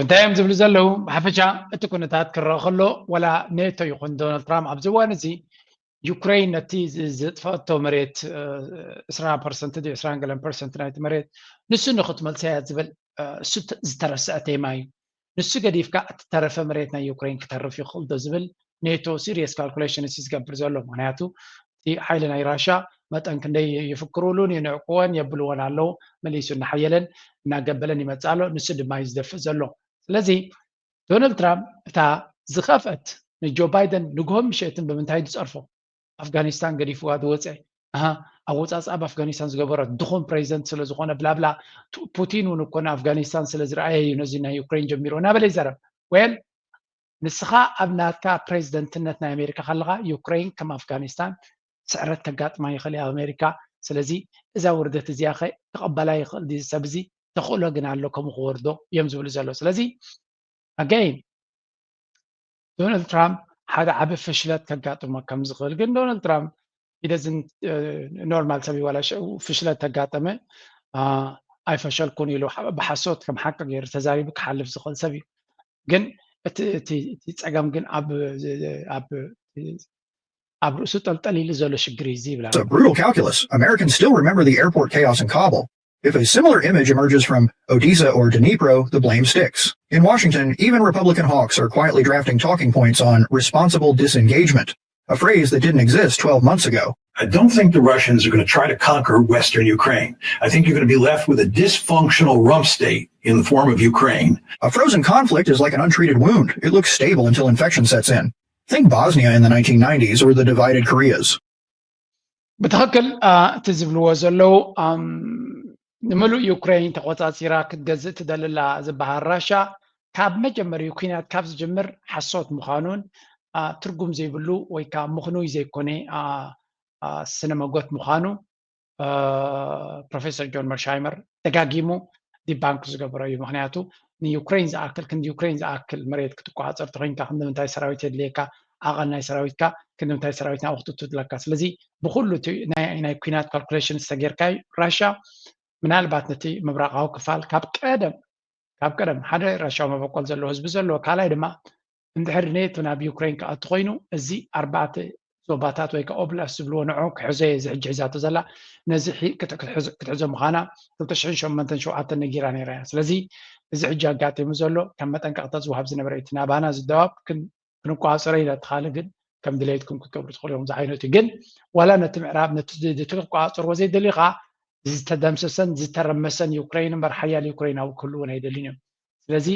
እንታይ እዮም ዝብሉ ዘለዉ? ብሓፈሻ እቲ ኩነታት ክረአ ከሎ፣ ወላ ኔቶ ይኹን ዶናልድ ትራምፕ ኣብዚ እዋን እዚ ዩክሬን ነቲ ዝጥፈአቶ መሬት፣ ዕስራ ፐርሰንት ድዩ ዕስራን ገለን ፐርሰንት ናይቲ መሬት ንሱ ንክትመልሰያ ዝብል፣ እሱ ዝተረስዐ ቴማ እዩ። ንሱ ገዲፍካ እቲ ተረፈ መሬት ናይ ዩክሬን ክተርፍ ይኽእል ዶ ዝብል ኔቶ ሲሪየስ ካልኩሌሽን እዩ ዝገብር ዘሎ። ምክንያቱ እቲ ሓይሊ ናይ ራሻ መጠን ክንደይ ይፍክሩሉን ይንዕቅወን የብልዎን ኣለዉ። መሊሱ እናሓየለን እናገበለን ይመፅእ ኣሎ። ንሱ ድማ እዩ ዝደፍእ ዘሎ። ስለዚ ዶናልድ ትራምፕ እታ ዝኸፍአት ንጆ ባይደን ንግሆን ምሸትን ብምንታይ ዝፀርፎ? ኣፍጋኒስታን ገዲፍዋ ዝወፀ፣ ኣሃ፣ ኣወፃፅኣ ኣብ ኣፍጋኒስታን ዝገበሮ ድኹም ፕሬዚደንት ስለ ዝኾነ ብላብላ፣ ቱ- ፑቲን እውን እኮ ንኣፍጋኒስታን ስለ ዝረኣየ እዩ ነዚ ናይ ዩክሬን ጀሚሩ እናበለ ይዛረብ። ወል ንስኻ ኣብ ናትካ ፕሬዚደንትነት ናይ ኣሜሪካ ከለኻ ዩክሬን ከም ኣፍጋኒስታን ስዕረት ከጋጥማ ይኽእል እያ ኣሜሪካ። ስለዚ እዛ ውርደት እዚኣ ኸ ክቕበላ ይኽእል ድዩ ሰብ እዚ? ተኽእሎ ግን ኣሎ ከምኡ ክወርዶ እዮም ዝብሉ ዘሎ። ስለዚ ኣገይን ዶናልድ ትራምፕ ሓደ ዓቢ ፍሽለት ከጋጥሞ ከም ዝኽእል ግን ዶናልድ ትራምፕ ኢደዝን ኖርማል ሰብ ይዋላ ሽዑ ፍሽለት ተጋጠመ ኣይፈሸልኩን ኢሉ ብሓሶት ከም ሓቂ ገይሩ ተዛሪቡ ክሓልፍ ዝኽእል ሰብ እዩ። ግን እቲ ጸገም ግን ኣብ ርእሱ ጠልጠል ኢሉ ዘሎ ሽግር እዩ ይብላ። It's a brutal calculus. Americans still remember the airport chaos in Kabul. If a similar image emerges from Odessa or Dnipro, the blame sticks. In Washington, even Republican hawks are quietly drafting talking points on responsible disengagement, a phrase that didn't exist twelve months ago. I don't think the Russians are going to try to conquer Western Ukraine. I think you're going to be left with a dysfunctional rump state in the form of Ukraine. A frozen conflict is like an untreated wound. It looks stable until infection sets in. Think Bosnia in the nineteen nineties or the divided Koreas. ብትኽክል እቲ ዝብልዎ ዘለዉ ንምሉእ ዩክሬን ተቆፃፂራ ክትገዝእ ትደልላ ዝበሃል ራሻ ካብ መጀመሪኡ ኩናት ካብ ዝጅምር ሓሶት ምዃኑን ትርጉም ዘይብሉ ወይ ከዓ ምኽኑይ ዘይኮነ ስነ መጎት ምዃኑ ፕሮፌሰር ጆን መርሻይመር ደጋጊሙ ዲባንክ ዝገበሮ እዩ። ምክንያቱ ንዩክሬን ዝኣክል ክንዲ ዩክሬን ዝኣክል መሬት ክትቆፃፀር ተኮይንካ ክንዲ ምንታይ ሰራዊት የድልየካ፣ ዓቐን ናይ ሰራዊትካ ክንዲ ምንታይ ሰራዊት ናብኡ ክትትለካ። ስለዚ ብኩሉ ናይ ኩናት ካልኩሌሽን ዝተጌርካዩ ራሻ ምናልባት ነቲ ምብራቃዊ ክፋል ካብ ቀደም ካብ ቀደም ሓደ ራሻዊ መበቆል ዘለዎ ህዝቢ ዘለዎ ካልኣይ ድማ እንድሕር ኔቶ ናብ ዩክሬን ክኣቱ ኮይኑ እዚ ኣርባዕተ ዞባታት ወይ ከዓ ኦብላስት ዝብልዎ ንዑ ክሕዞ እየ እዚ ሕጂ ሒዛቶ ዘላ ነዚ ክትሕዞ ምዃና ክልተ ሽሕን ሸሞንተን ሸውዓተን ነጊራ ነይራ እያ። ስለዚ እዚ ሕጂ ኣጋጢሙ ዘሎ ከም መጠንቀቕታ ዝወሃብ ዝነበረ እቲ ናባና ዝደዋብ ክንቋፀሮ ኢና። እቲ ካልእ ግን ከም ድሌትኩም ክትገብሩ ትኽእሉ እዮም ዝዓይነቱ ግን ዋላ ነቲ ምዕራብ ነቲ ክትቋፀርዎ ዘይደልዩ ከዓ ዝተደምሰሰን ዝተረመሰን ዩክሬን እምበር ሓያል ዩክሬናዊ ክህልውን ኣይደልን እዮም። ስለዚ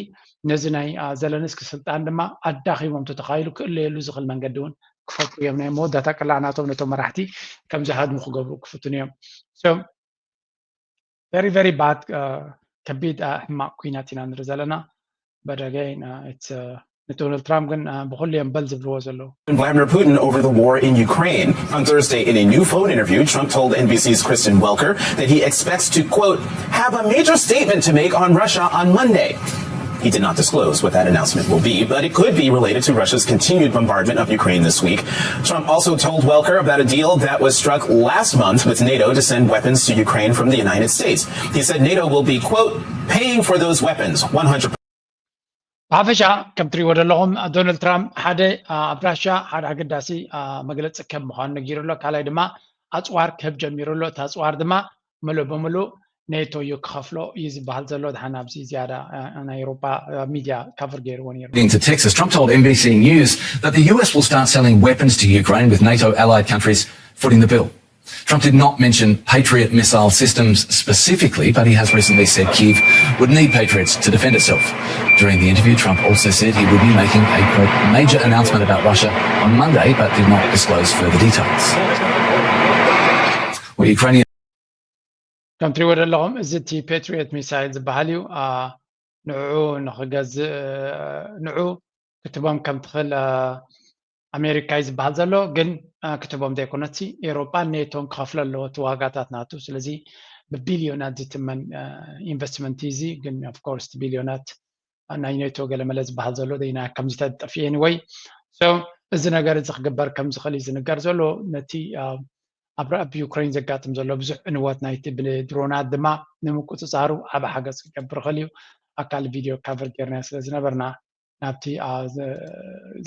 ነዚ ናይ ዘለንስኪ ስልጣን ድማ ኣዳኺሞም ተተኻይሉ ክእለየሉ ዝኽእል መንገዲ እውን ክፈጥሩ እዮም ናይ መወዳእታ ቅላዕ ናቶም ነቶም መራሕቲ ከም ዝሃድሙ ክገብሩ ክፍትኑ እዮም። So very very bad ከቢድ ሕማቕ ኩናት ኢና ንርኢ ዘለና። But again it's ንዶናልድ ትራምፕ ግን ብኩሉ እዮም በል ዝብልዎ ዘለዉ። Vladimir Putin over the war in Ukraine. On Thursday, in a new phone interview, Trump told N B C's Kristen Welker that he expects to, quote, have a major statement to make on Russia on Monday. He did not disclose what that announcement will be, but it could be related to Russia's continued bombardment of Ukraine this week. Trump also told Welker about a deal that was struck last month with NATO to send weapons to Ukraine from the United States. He said NATO will be, quote, paying for those weapons one hundred percent. ብሓፈሻ ከም ትሪእዎ ዘለኹም ዶናልድ ትራምፕ ሓደ ኣብ ራሻ ሓደ ኣገዳሲ መግለፂ ከም ምዃኑ ነጊሩ ኣሎ። ካልኣይ ድማ ኣፅዋር ክህብ ጀሚሩ ኣሎ። እቲ ኣፅዋር ድማ ምሉእ ብምሉእ ኔቶ እዩ ክኸፍሎ እዩ ዝበሃል ዘሎ። ድሓን ኣብዚ ዝያዳ ናይ ኤውሮጳ ሚድያ ካቨር ገይርዎ ነይሩ። Into Texas, Trump told N B C News that the U S will start selling weapons to Ukraine, with NATO allied countries footing the bill. Trump did not mention Patriot missile systems specifically, but he has recently said Kyiv would need Patriots to defend itself. During the interview, Trump also said he would be making a quote, major announcement about Russia on Monday, but did not disclose further details. Well, Ukrainian ከም ትሪእዎ ዘለኹም እዚ እቲ ፔትሪዮት ሚሳይል ዝበሃል እዩ። ንዕኡ ንክገዝእ ንዑ ክትቦም ከም ትኽእል ኣሜሪካ እዩ ዝበሃል ዘሎ፣ ግን ክትቦም ዘይኮነትሲ ኤውሮጳን ኔቶን ክኸፍሎ ኣለዎ እቲ ዋጋታት ናቱ። ስለዚ ብቢልዮናት ዝትመን ኢንቨስትመንት እዩ እዚ። ግን ኦፍኮርስ እቲ ቢልዮናት ናይ ኔቶ ገለመለ ዝበሃል ዘሎ ደይና ከምዚ ተጠፍኤ። Anyway, so እዚ ነገር እዚ ክግበር ከም ዝኽእል እዩ ዝንገር ዘሎ። ነቲ ኣብ ዩክሬን ዘጋጥም ዘሎ ብዙሕ ዕንወት ናይቲ ብድሮናት ድማ ንምቁፅፃሩ ዓቢ ሓገዝ ክገብር ይኽእል እዩ። ኣካል ቪድዮ ካቨር ጌርና ስለ ዝነበርና ናብቲ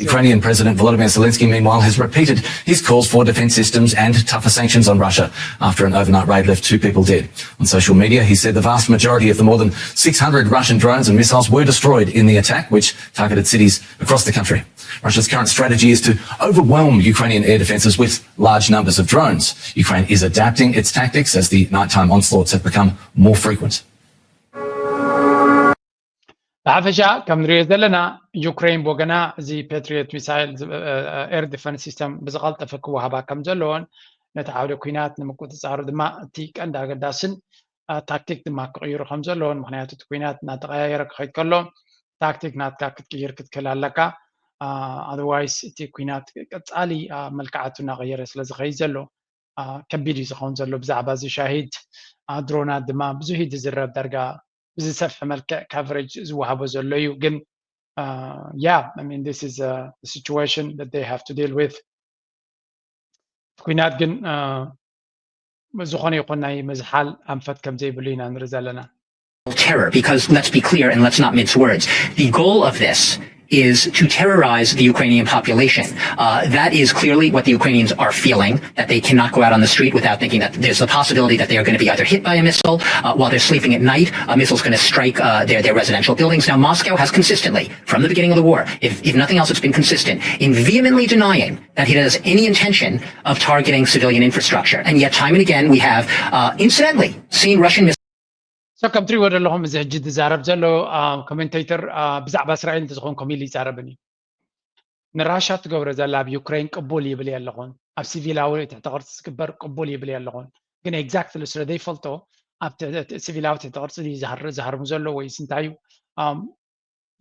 Ukrainian President Volodymyr Zelensky, meanwhile, has repeated his calls for defense systems and tougher sanctions on Russia after an overnight raid left two people dead. On social media, he said the vast majority of the more than six hundred Russian drones and missiles were destroyed in the attack, which targeted cities across the country. Russia's current strategy is to overwhelm Ukrainian air defences with large numbers of drones. Ukraine is adapting its tactics as the nighttime onslaughts have become more frequent. ብሓፈሻ ከም ንሪኦ ዘለና ዩክሬን ብወገና እዚ ፓትሪዮት ሚሳይል ኤር ዲፈንስ ሲስተም ብዝቐልጠፈ ክወሃባ ከም ዘለዎን ነቲ ዓውደ ኲናት ንምቁፅፃሩ ድማ እቲ ቀንዲ ኣገዳስን ታክቲክ ድማ ክቕይሩ ከም ዘለዎን፣ ምክንያቱ እቲ ኲናት እናተቐያየረ ክኸይድ ከሎ ታክቲክ ናትካ ክትቅይር ክትክእል ኣለካ። ኣደርዋይስ እቲ ኲናት ቀፃሊ መልክዓቱ እናቐየረ ስለ ዝኸይድ ዘሎ ከቢድ እዩ ዝኸውን ዘሎ። ብዛዕባ እዚ ሻሂድ ድሮናት ድማ ብዙሕ እዩ ዝዝረብ፣ ዳርጋ ብዝሰፍሐ መልክዕ ካቨሬጅ ዝወሃቦ ዘሎ እዩ። ግን yeah, I mean, this is a situation that they have to deal with. ኲናት ግን ዝኾነ ይኹን ናይ ምዝሓል ኣንፈት ከም ዘይብሉ ኢና ንርኢ ዘለና። Terror, because let's be clear and let's not mince words. The goal of this is to terrorize the Ukrainian population. Uh, that is clearly what the Ukrainians are feeling, that they cannot go out on the street without thinking that there's the possibility that they are going to be either hit by a missile uh, while they're sleeping at night. A missile's going to strike uh, their, their residential buildings. Now, Moscow has consistently, from the beginning of the war, if, if nothing else, it's been consistent in vehemently denying that it has any intention of targeting civilian infrastructure. And yet, time and again, we have, uh, incidentally, seen Russian missiles. So ከም ትሪእዎ ዘለኹም እዚ ሕጂ ዝዛረብ ዘሎ ኮሜንቴተር ብዛዕባ እስራኤል እንተዝኾን ከምኡ ኢሉ ይዛረብን እዩ። ንራሻ ትገብሮ ዘላ ኣብ ዩክሬን ቅቡል ይብል የለኹን፣ ኣብ ሲቪላዊ ትሕተ ቅርፂ ዝግበር ቅቡል ይብል የለኹን። ግን ኤግዛክትሊ ስለ ዘይፈልጦ ኣብ ሲቪላዊ ትሕተ ቅርፂ ዝሃርሙ ዘሎ ወይስ እንታይ እዩ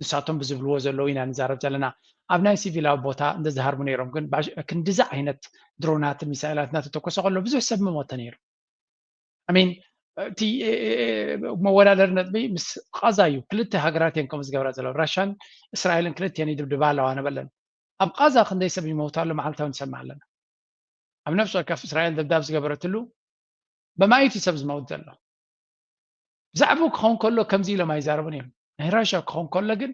ንሳቶም ብዝብልዎ ዘለዉ ኢና ንዛረብ ዘለና። ኣብ ናይ ሲቪላዊ ቦታ እንተዝሃርሙ ነይሮም ግን ክንድዚ ዓይነት ድሮናትን ሚሳይላት እናተተኮሰ ከሎ ብዙሕ ሰብ ምሞተ ነይሩ። I mean እቲ መወዳደሪ ነጥቢ ምስ ቃዛ እዩ። ክልተ ሃገራት እየን ከምኡ ዝገብራ ዘለዋ፣ ራሻን እስራኤልን ክልቲአን ይድብድባ ኣለዋ ነበለን። ኣብ ቃዛ ክንደይ ሰብ ይመውት ኣሎ መዓልታዊ ንሰምዕ ኣለና። ኣብ ነፍሲ ወከፍ እስራኤል ደብዳብ ዝገበረትሉ በማይት ሰብ ዝመውት ዘሎ። ብዛዕባኡ ክኸውን ከሎ ከምዚ ኢሎም ኣይዛረቡን እዮም። ናይ ራሻ ክኸውን ከሎ ግን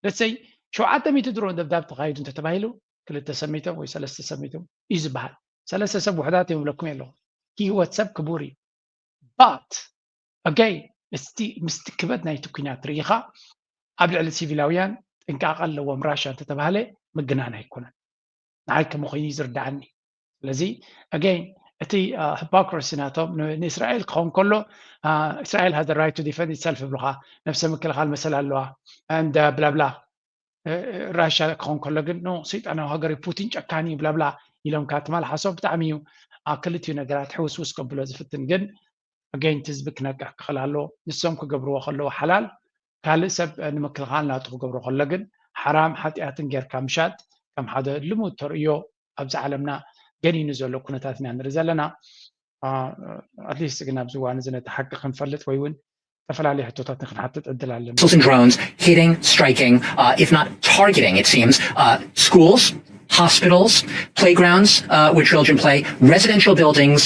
ለሰይ ሸውዓተ ሚእቲ ድሮን ደብዳብ ተኻይዱ እንተተባሂሉ ክልተ ሰብ ሚቶም ወይ ሰለስተ ሰብ ሚቶም እዩ ዝበሃል። ሰለስተ ሰብ ውሕዳት እዮም ብለኩም ኣለኹ። ህይወት ሰብ ክቡር እዩ። But again እስቲ ምስቲ ክበት ናይቲ ኲናት ርኢኻ ኣብ ልዕሊ ሲቪላውያን ጥንቃቐ ኣለዎም ራሻ እንተተባህለ ምግናን ኣይኮነን። ንዓይ ከመ ኮይኑ እዩ ዝርዳኣኒ። ስለዚ again እቲ hypocrisy ናቶም ንእስራኤል ክኸውን ከሎ እስራኤል has the right to defend itself ይብሉኻ፣ ነብሰ ምክልኻል መሰል ኣለዋ and ብላብላ። ራሻ ክኸውን ከሎ ግን ኖ ሰይጣናዊ ሃገር ፑቲን ጨካኒ ብላብላ ኢሎም ካብ ትማል ሓሶም ብጣዕሚ እዩ ኣብ ክልቲኡ ነገራት ሕውስውስ ከብሎ ዝፍትን። ግን again ህዝቢ ክነቅሕ ክኽእል ኣለዎ። ንሶም ክገብርዎ ከለዉ ሓላል ካልእ ሰብ ንምክልኻል ናቱ ክገብሮ ከሎ ግን ሓራም ሓጢኣትን ጌርካ ምሻጥ ከም ሓደ ልሙድ ተርእዮ ኣብዚ ዓለምና ገኒኑ ዘሎ ኩነታት ኢና ንርኢ ዘለና። ኣትሊስት ግን ኣብዚ እዋን እዚ ነቲ ሓቂ ክንፈልጥ ወይ እውን ዝተፈላለዩ ሕቶታት ንክንሓትት ዕድል ኣለና። Missiles and drones hitting, striking, uh, if not targeting, it seems, uh, schools, hospitals, playgrounds uh, where children play, residential buildings,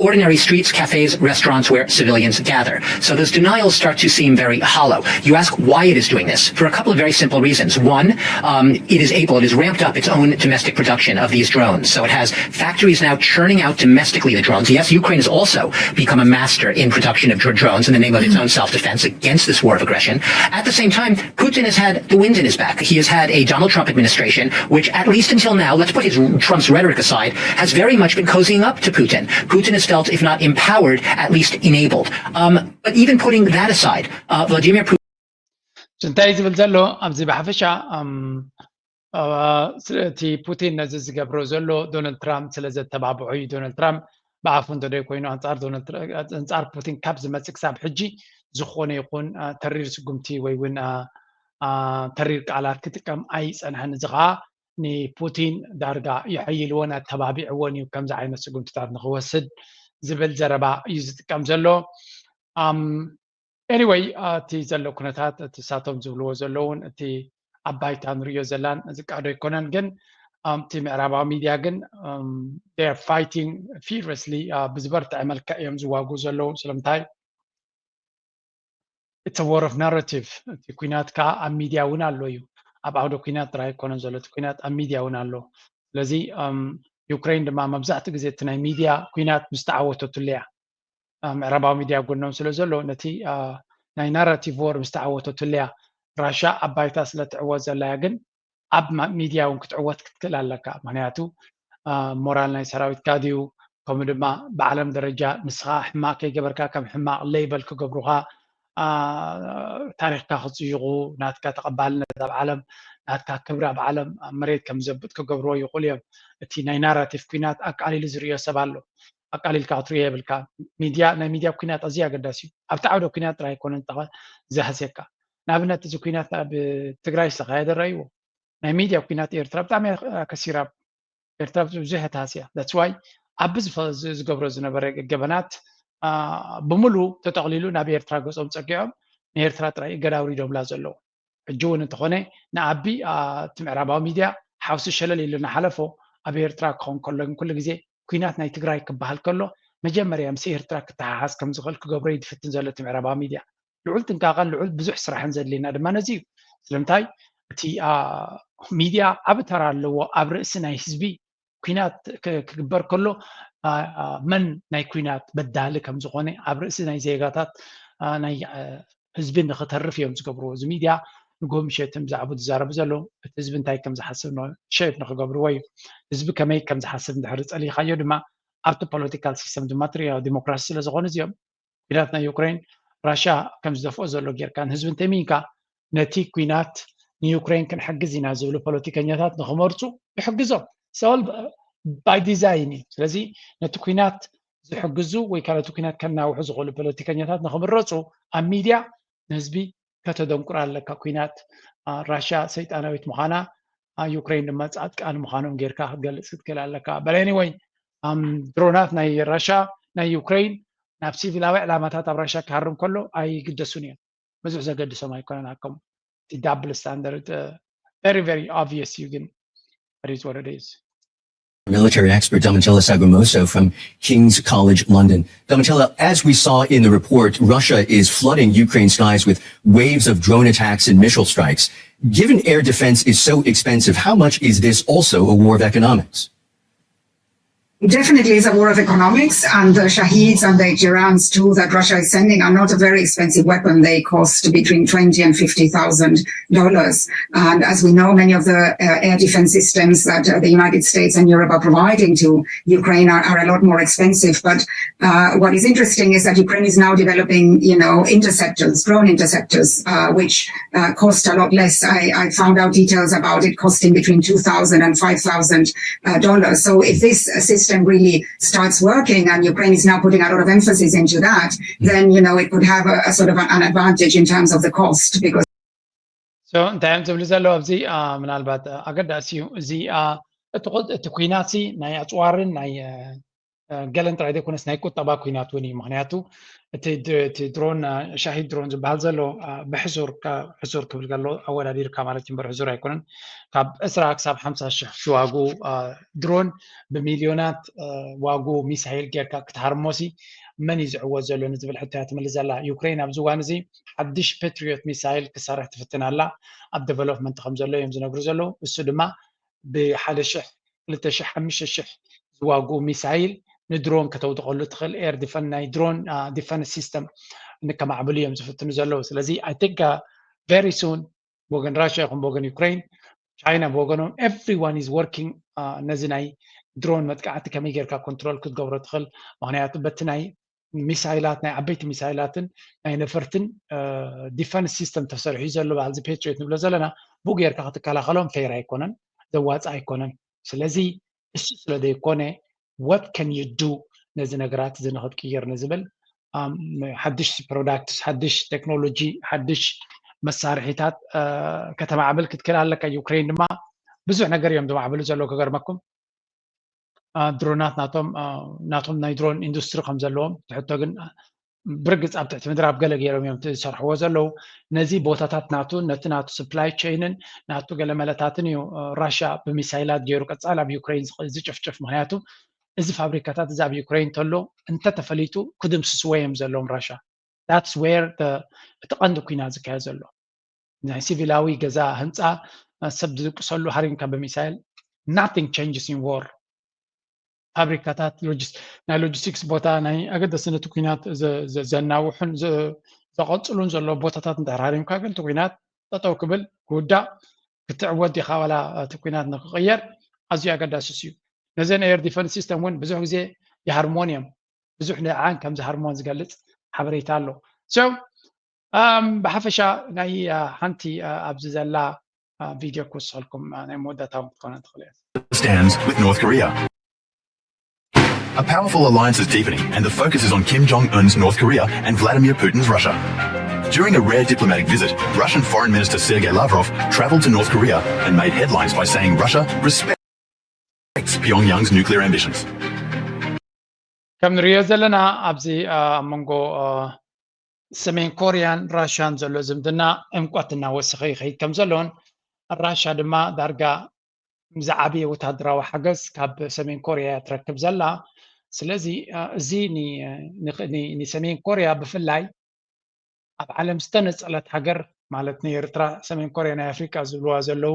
ordinary streets, cafes, restaurants where civilians gather. So those denials start to seem very hollow. You ask why it is doing this for a couple of very simple reasons. One, um, it is able, it has ramped up its own domestic production of these drones. So it has factories now churning out domestically the drones. Yes, Ukraine has also become a master in production of dr- drones in the name of its own self-defense against this war of aggression. At the same time, Putin has had the wind in his back. He has had a Donald Trump administration, which at least until now, let's put his, Trump's rhetoric aside, has very much been cozying up to Putin. Putin has felt, if not empowered, at least enabled. Um, but even putting that aside, uh, Vladimir Putin እንታይ ዝብል ዘሎ ኣብዚ ብሓፈሻ እቲ ፑቲን ነዚ ዝገብሮ ዘሎ ዶናልድ ትራምፕ ስለ ዘተባብዖ እዩ። ዶናልድ ትራምፕ ብኣፉ እንተደይ ኮይኑ ኣንፃር ዶናልድ ትራ- ኣንፃር ፑቲን ካብ ዝመፅእ ክሳብ ሕጂ ዝኾነ ይኹን አ፣ ተሪር ስጉምቲ ወይ እውን አ፣ አ፣ ተሪር ቃላት ክጥቀም ኣይፀንሐን። እዚ ከዓ ንፑቲን ዳርጋ የሐይልዎን ኣተባቢዕዎን እዩ ከምዚ ዓይነት ስጉምትታት ንክወስድ ዝብል ዘረባ እዩ ዝጥቀም ዘሎ። ኣም፣ anyway እቲ ዘሎ ኩነታት እቲ ሳቶም ዝብልዎ ዘለውን እቲ ኣብ ባይታ ንሪዮ ዘላን ዝቃዶ ኣይኮነን። ግን ኣም፣ እቲ ምዕራባዊ ሚድያ ግን fighting furiously ብዝበርትዐ መልክዕ እዮም ዝዋጉ ዘለዉ። ስለምንታይ? It's a war of narrative። እቲ ኩናት ከዓ ኣብ ሚድያ እውን ኣሎ እዩ። ኣብ ዓውደ ኩናት ጥራይ ኣይኮነን ዘሎ እቲ ኩናት ኣብ ሚድያ እውን ኣሎ። ስለዚ ዩክሬን ድማ መብዛሕትኡ ግዜ እቲ ናይ ሚድያ ኩናት ምስ ተዓወተትሉ እያ። ምዕራባዊ ሚድያ ጎኖም ስለ ዘሎ ነቲ ናይ ናራቲቭ ወር ምስ ተዓወተትሉ እያ። ራሻ ኣብ ባይታ ስለ ትዕወት ዘላ እያ፣ ግን ኣብ ሚድያ እውን ክትዕወት ክትክእል ኣለካ። ምክንያቱ ሞራል ናይ ሰራዊትካ ድዩ፣ ከምኡ ድማ ብዓለም ደረጃ ንስኻ ሕማቕ ከይገበርካ ከም ሕማቕ ሌይበል ክገብሩኻ፣ ታሪኽካ ክፅይቑ፣ ናትካ ተቐባልነት ኣብ ዓለም፣ ናትካ ክብሪ ኣብ ዓለም ኣብ መሬት ከም ዘብጥ ክገብርዎ ይኽእሉ እዮም። እቲ ናይ ናራቲቭ ኩናት ኣቃሊሉ ዝርእዮ ሰብ ኣሎ። ኣቃሊልካ ክትርእዮ የብልካ። ሚድያ ናይ ሚድያ ኩናት ኣዝዩ ኣገዳሲ እዩ። ኣብቲ ዓውደ ኩናት ጥራይ ኣይኮነን ዝሃስየካ። ንኣብነት እዚ ኩናት ኣብ ትግራይ ዝተኻየደ ረእይዎ። ናይ ሚድያ ኩናት ኤርትራ ብጣዕሚ ከሲራ። ኤርትራ ብዙሕ ተሃስያ። That's why ኣብ ዝገብሮ ዝነበረ ገበናት ብምሉ ተጠቕሊሉ ናብ ኤርትራ ገጾም ጸጊዖም ንኤርትራ ጥራይ እገዳ ኣውሪዶምላ ዘለዉ። ሕጂ እውን እንተኾነ ንኣቢ እቲ ምዕራባዊ ሚድያ ሓውሲ ሸለል ኢሉ እናሓለፎ ኣብ ኤርትራ ክኸውን ከሎ ግን ኩሉ ግዜ ኩናት ናይ ትግራይ ክበሃል ከሎ መጀመርያ ምስ ኤርትራ ክተሓሓዝ ከም ዝኽእል ክገብሮ እዩ ዝፍትን ዘሎ እቲ ምዕራባዊ ሚድያ። ልዑል ጥንቃቐን ልዑል ብዙሕ ስራሕን ዘድልየና ድማ ነዚ እዩ። ስለምንታይ እቲ ሚድያ ዓቢ ተራ ኣለዎ ኣብ ርእሲ ናይ ህዝቢ። ኩናት ክግበር ከሎ መን ናይ ኩናት በዳሊ ከም ዝኾነ ኣብ ርእሲ ናይ ዜጋታት ናይ ህዝቢ ንክተርፍ እዮም ዝገብርዎ። እዚ ሚድያ ንጎ ምሸት ብዛዕባ ዝዛረቡ ዘለዉ እቲ ህዝቢ እንታይ ከም ዝሓስብ ሸይፍ ንክገብርዎ እዩ። ህዝቢ ከመይ ከም ዝሓስብ እንድሕር ፀሊኻዮ ድማ ኣብቲ ፖለቲካል ሲስተም ድማ ትሪኦ ዲሞክራሲ ስለ ዝኾኑ እዚኦም ኩናት ናይ ዩክሬን ራሽያ ከም ዝደፍኦ ዘሎ ጌርካ ንህዝቢ እንተሚንካ ነቲ ኩናት ንዩክሬን ክንሕግዝ ኢና ዝብሉ ፖለቲከኛታት ንክመርፁ ይሕግዞም። ሰል ባይ ዲዛይን እዩ። ስለዚ ነቲ ኩናት ዝሕግዙ ወይ ከዓ ነቲ ኩናት ከናውሑ ዝኽእሉ ፖለቲከኛታት ንክምረፁ ኣብ ሚድያ ንህዝቢ ከተደንቁር ኣለካ። ኩናት ራሽያ ሰይጣናዊት ምዃና ዩክሬን ድማ ፃድቃን ምዃኖም ጌርካ ክትገልፅ ክትክእል ኣለካ። But anyway ድሮናት ናይ ራሽያ ናይ ዩክሬን ናብ ሲቪላዊ ዕላማታት ኣብ ራሽያ ክሃርም ከሎ ኣይግደሱን እዮም። ብዙሕ ዘገድሶም ኣይኮነን። ኣከም ዳብል ስታንዳርድ very very obvious እዩ ግን it is what it is. Military expert Domitilla Sagumoso from King's College London. Domitilla, as we saw in the report, Russia is flooding Ukraine's skies with waves of drone attacks and missile strikes. Given air defense is so expensive, how much is this also a war of economics? It definitely is a war of economics, and the Shaheeds and the Jirans too that Russia is sending are not a very expensive weapon. They cost between twenty and fifty thousand dollars. And as we know, many of the uh, air defense systems that uh, the United States and Europe are providing to Ukraine are, are a lot more expensive. But uh, what is interesting is that Ukraine is now developing, you know, interceptors, drone interceptors, uh, which uh, cost a lot less. I, I found out details about it costing between two thousand and five thousand uh, dollars. So if this system really starts working and Ukraine is now putting a lot of emphasis into that, then, you know, it could have a, a sort of an, an advantage in terms of the cost because So እንታይ እዮም ዝብሉ ዘለዉ ኣብዚ ምናልባት ኣገዳሲ እዩ። እዚ እቲ ኩናት ናይ ኣፅዋርን ናይ ገለን ጥራይ ዘይኮነስ ናይ ቁጠባ ኩናት እውን እዩ። ምክንያቱ እቲ ድሮን ሻሂድ ድሮን ዝበሃል ዘሎ ብሕሱር ሕሱር ክብል ከሎ ኣወዳዲርካ ማለት እዩ እምበር ሕሱር ኣይኮነን። ካብ ዕስራ ክሳብ ሓምሳ ሽሕ ዝዋጉ ድሮን ብሚልዮናት ዋጉ ሚሳይል ጌርካ ክትሃርሞሲ መን እዩ ዝዕወት ዘሎ ንዝብል ሕቶ እያ ትምልስ ዘላ ዩክሬን። ኣብዚ እዋን እዚ ሓድሽ ፓትሪዮት ሚሳይል ክሰርሕ ትፍትን ኣላ። ኣብ ዴቨሎፕመንት ከም ዘሎ እዮም ዝነግሩ ዘለዉ። እሱ ድማ ብሓደ ሽሕ ክልተ ሽሕ ሓሙሽተ ሽሕ ዝዋጉ ሚሳይል ንድሮን ከተውድቐሉ ትኽእል ኤር ዲፈን ናይ ድሮን ዲፈንስ ሲስተም ንከማዕብሉ እዮም ዝፍትኑ ዘለዉ። ስለዚ I think very soon ብወገን ራሽያ ይኹን ብወገን ዩክሬን ቻይና ብወገኖም everyone is working ነዚ ናይ ድሮን መጥቃዕቲ ከመይ ጌርካ ኮንትሮል ክትገብሮ ትኽእል። ምክንያቱ በቲ ናይ ሚሳይላት ናይ ዓበይቲ ሚሳይላትን ናይ ነፈርትን ዲፈንስ ሲስተም ተሰሪሑ ዘሎ በዓል ዚ ፓትሪዮት ንብሎ ዘለና ብኡ ጌርካ ክትከላኸሎም ፌር ኣይኮነን፣ ዘዋፅእ ኣይኮነን። ስለዚ እሱ ስለ ዘይኮነ what can you do ነዚ ነገራት እዚ ንክትቅይር ንዝብል ሓድሽ ፕሮዳክትስ ሓድሽ ቴክኖሎጂ ሓድሽ መሳርሒታት ከተማዕብል ክትክእል ኣለካ። ዩክሬን ድማ ብዙሕ ነገር እዮም ዘማዕብሉ ዘለዉ ክገርመኩም ድሮናት ናቶም ናቶም ናይ ድሮን ኢንዱስትሪ ከም ዘለዎም ትሕቶ ግን ብርግፅ ኣብ ትሕቲ ምድሪ ኣብ ገለ ገይሮም እዮም ዝሰርሕዎ ዘለዉ። ነዚ ቦታታት ናቱ ነቲ ናቱ ስፕላይ ቸይንን ናቱ ገለ መለታትን እዩ ራሽያ ብሚሳይላት ገይሩ ቀፃል ኣብ ዩክሬን ዝጭፍጭፍ። ምክንያቱ እዚ ፋብሪካታት እዚ ኣብ ዩክሬን እንተሎ እንተተፈሊጡ ክድምስስዎ እዮም ዘለዎም ራሽያ። That's where እቲ ቀንዲ ኩናት ዝካየድ ዘሎ ናይ ሲቪላዊ ገዛ ህንፃ ሰብ ዝድቅሰሉ ሃሪምካ ብሚሳይል nothing changes in war። ፋብሪካታት ናይ ሎጂስቲክስ ቦታ ናይ ኣገደሲ ነቲ ኩናት ዘናውሑን ዘቐፅሉን ዘለዎ ቦታታት እንድሕር ሃሪምካ ግን እቲ ኩናት ጠጠው ክብል ክውዳእ ክትዕወት ዲኻ ዋላ እቲ ኩናት ንክቕየር ኣዝዩ ኣገዳስስ እዩ። ነዘን ኤር ዲፈንስ ሲስተም እውን ብዙሕ ግዜ ይሃርሞን እዮም። ብዙሕ ንዓን ከም ዝሃርሞን ዝገልፅ ሓበሬታ ኣሎ። ብሓፈሻ ናይ ሓንቲ ኣብዚ ዘላ ቪድዮ ክወስኸልኩም ናይ መወዳእታውን ክትኮነ ትኽእል እያ። stands with North Korea. A powerful alliance is deepening, and the focus is on Kim Jong un's North Korea and Vladimir Putin's Russia. During a rare diplomatic visit, Russian Foreign Minister Sergei Lavrov travelled to North Korea and made headlines by saying Russia respects Pyongyang's nuclear ambitions. ከም ንሪኦ ዘለና ኣብዚ ኣብ መንጎ ሰሜን ኮርያን ራሽያን ዘሎ ዝምድና ዕምቆት እናወሰኸ ይኸይድ ከም ዘሎን ራሽያ ድማ ዳርጋ ዝዓበየ ወታደራዊ ሓገዝ ካብ ሰሜን ኮርያ እያ ትረክብ ዘላ። ስለዚ እዚ ንሰሜን ኮርያ ብፍላይ ኣብ ዓለም ዝተነፀለት ሃገር ማለት ንኤርትራ ሰሜን ኮርያ ናይ ኣፍሪቃ ዝብልዋ ዘለዉ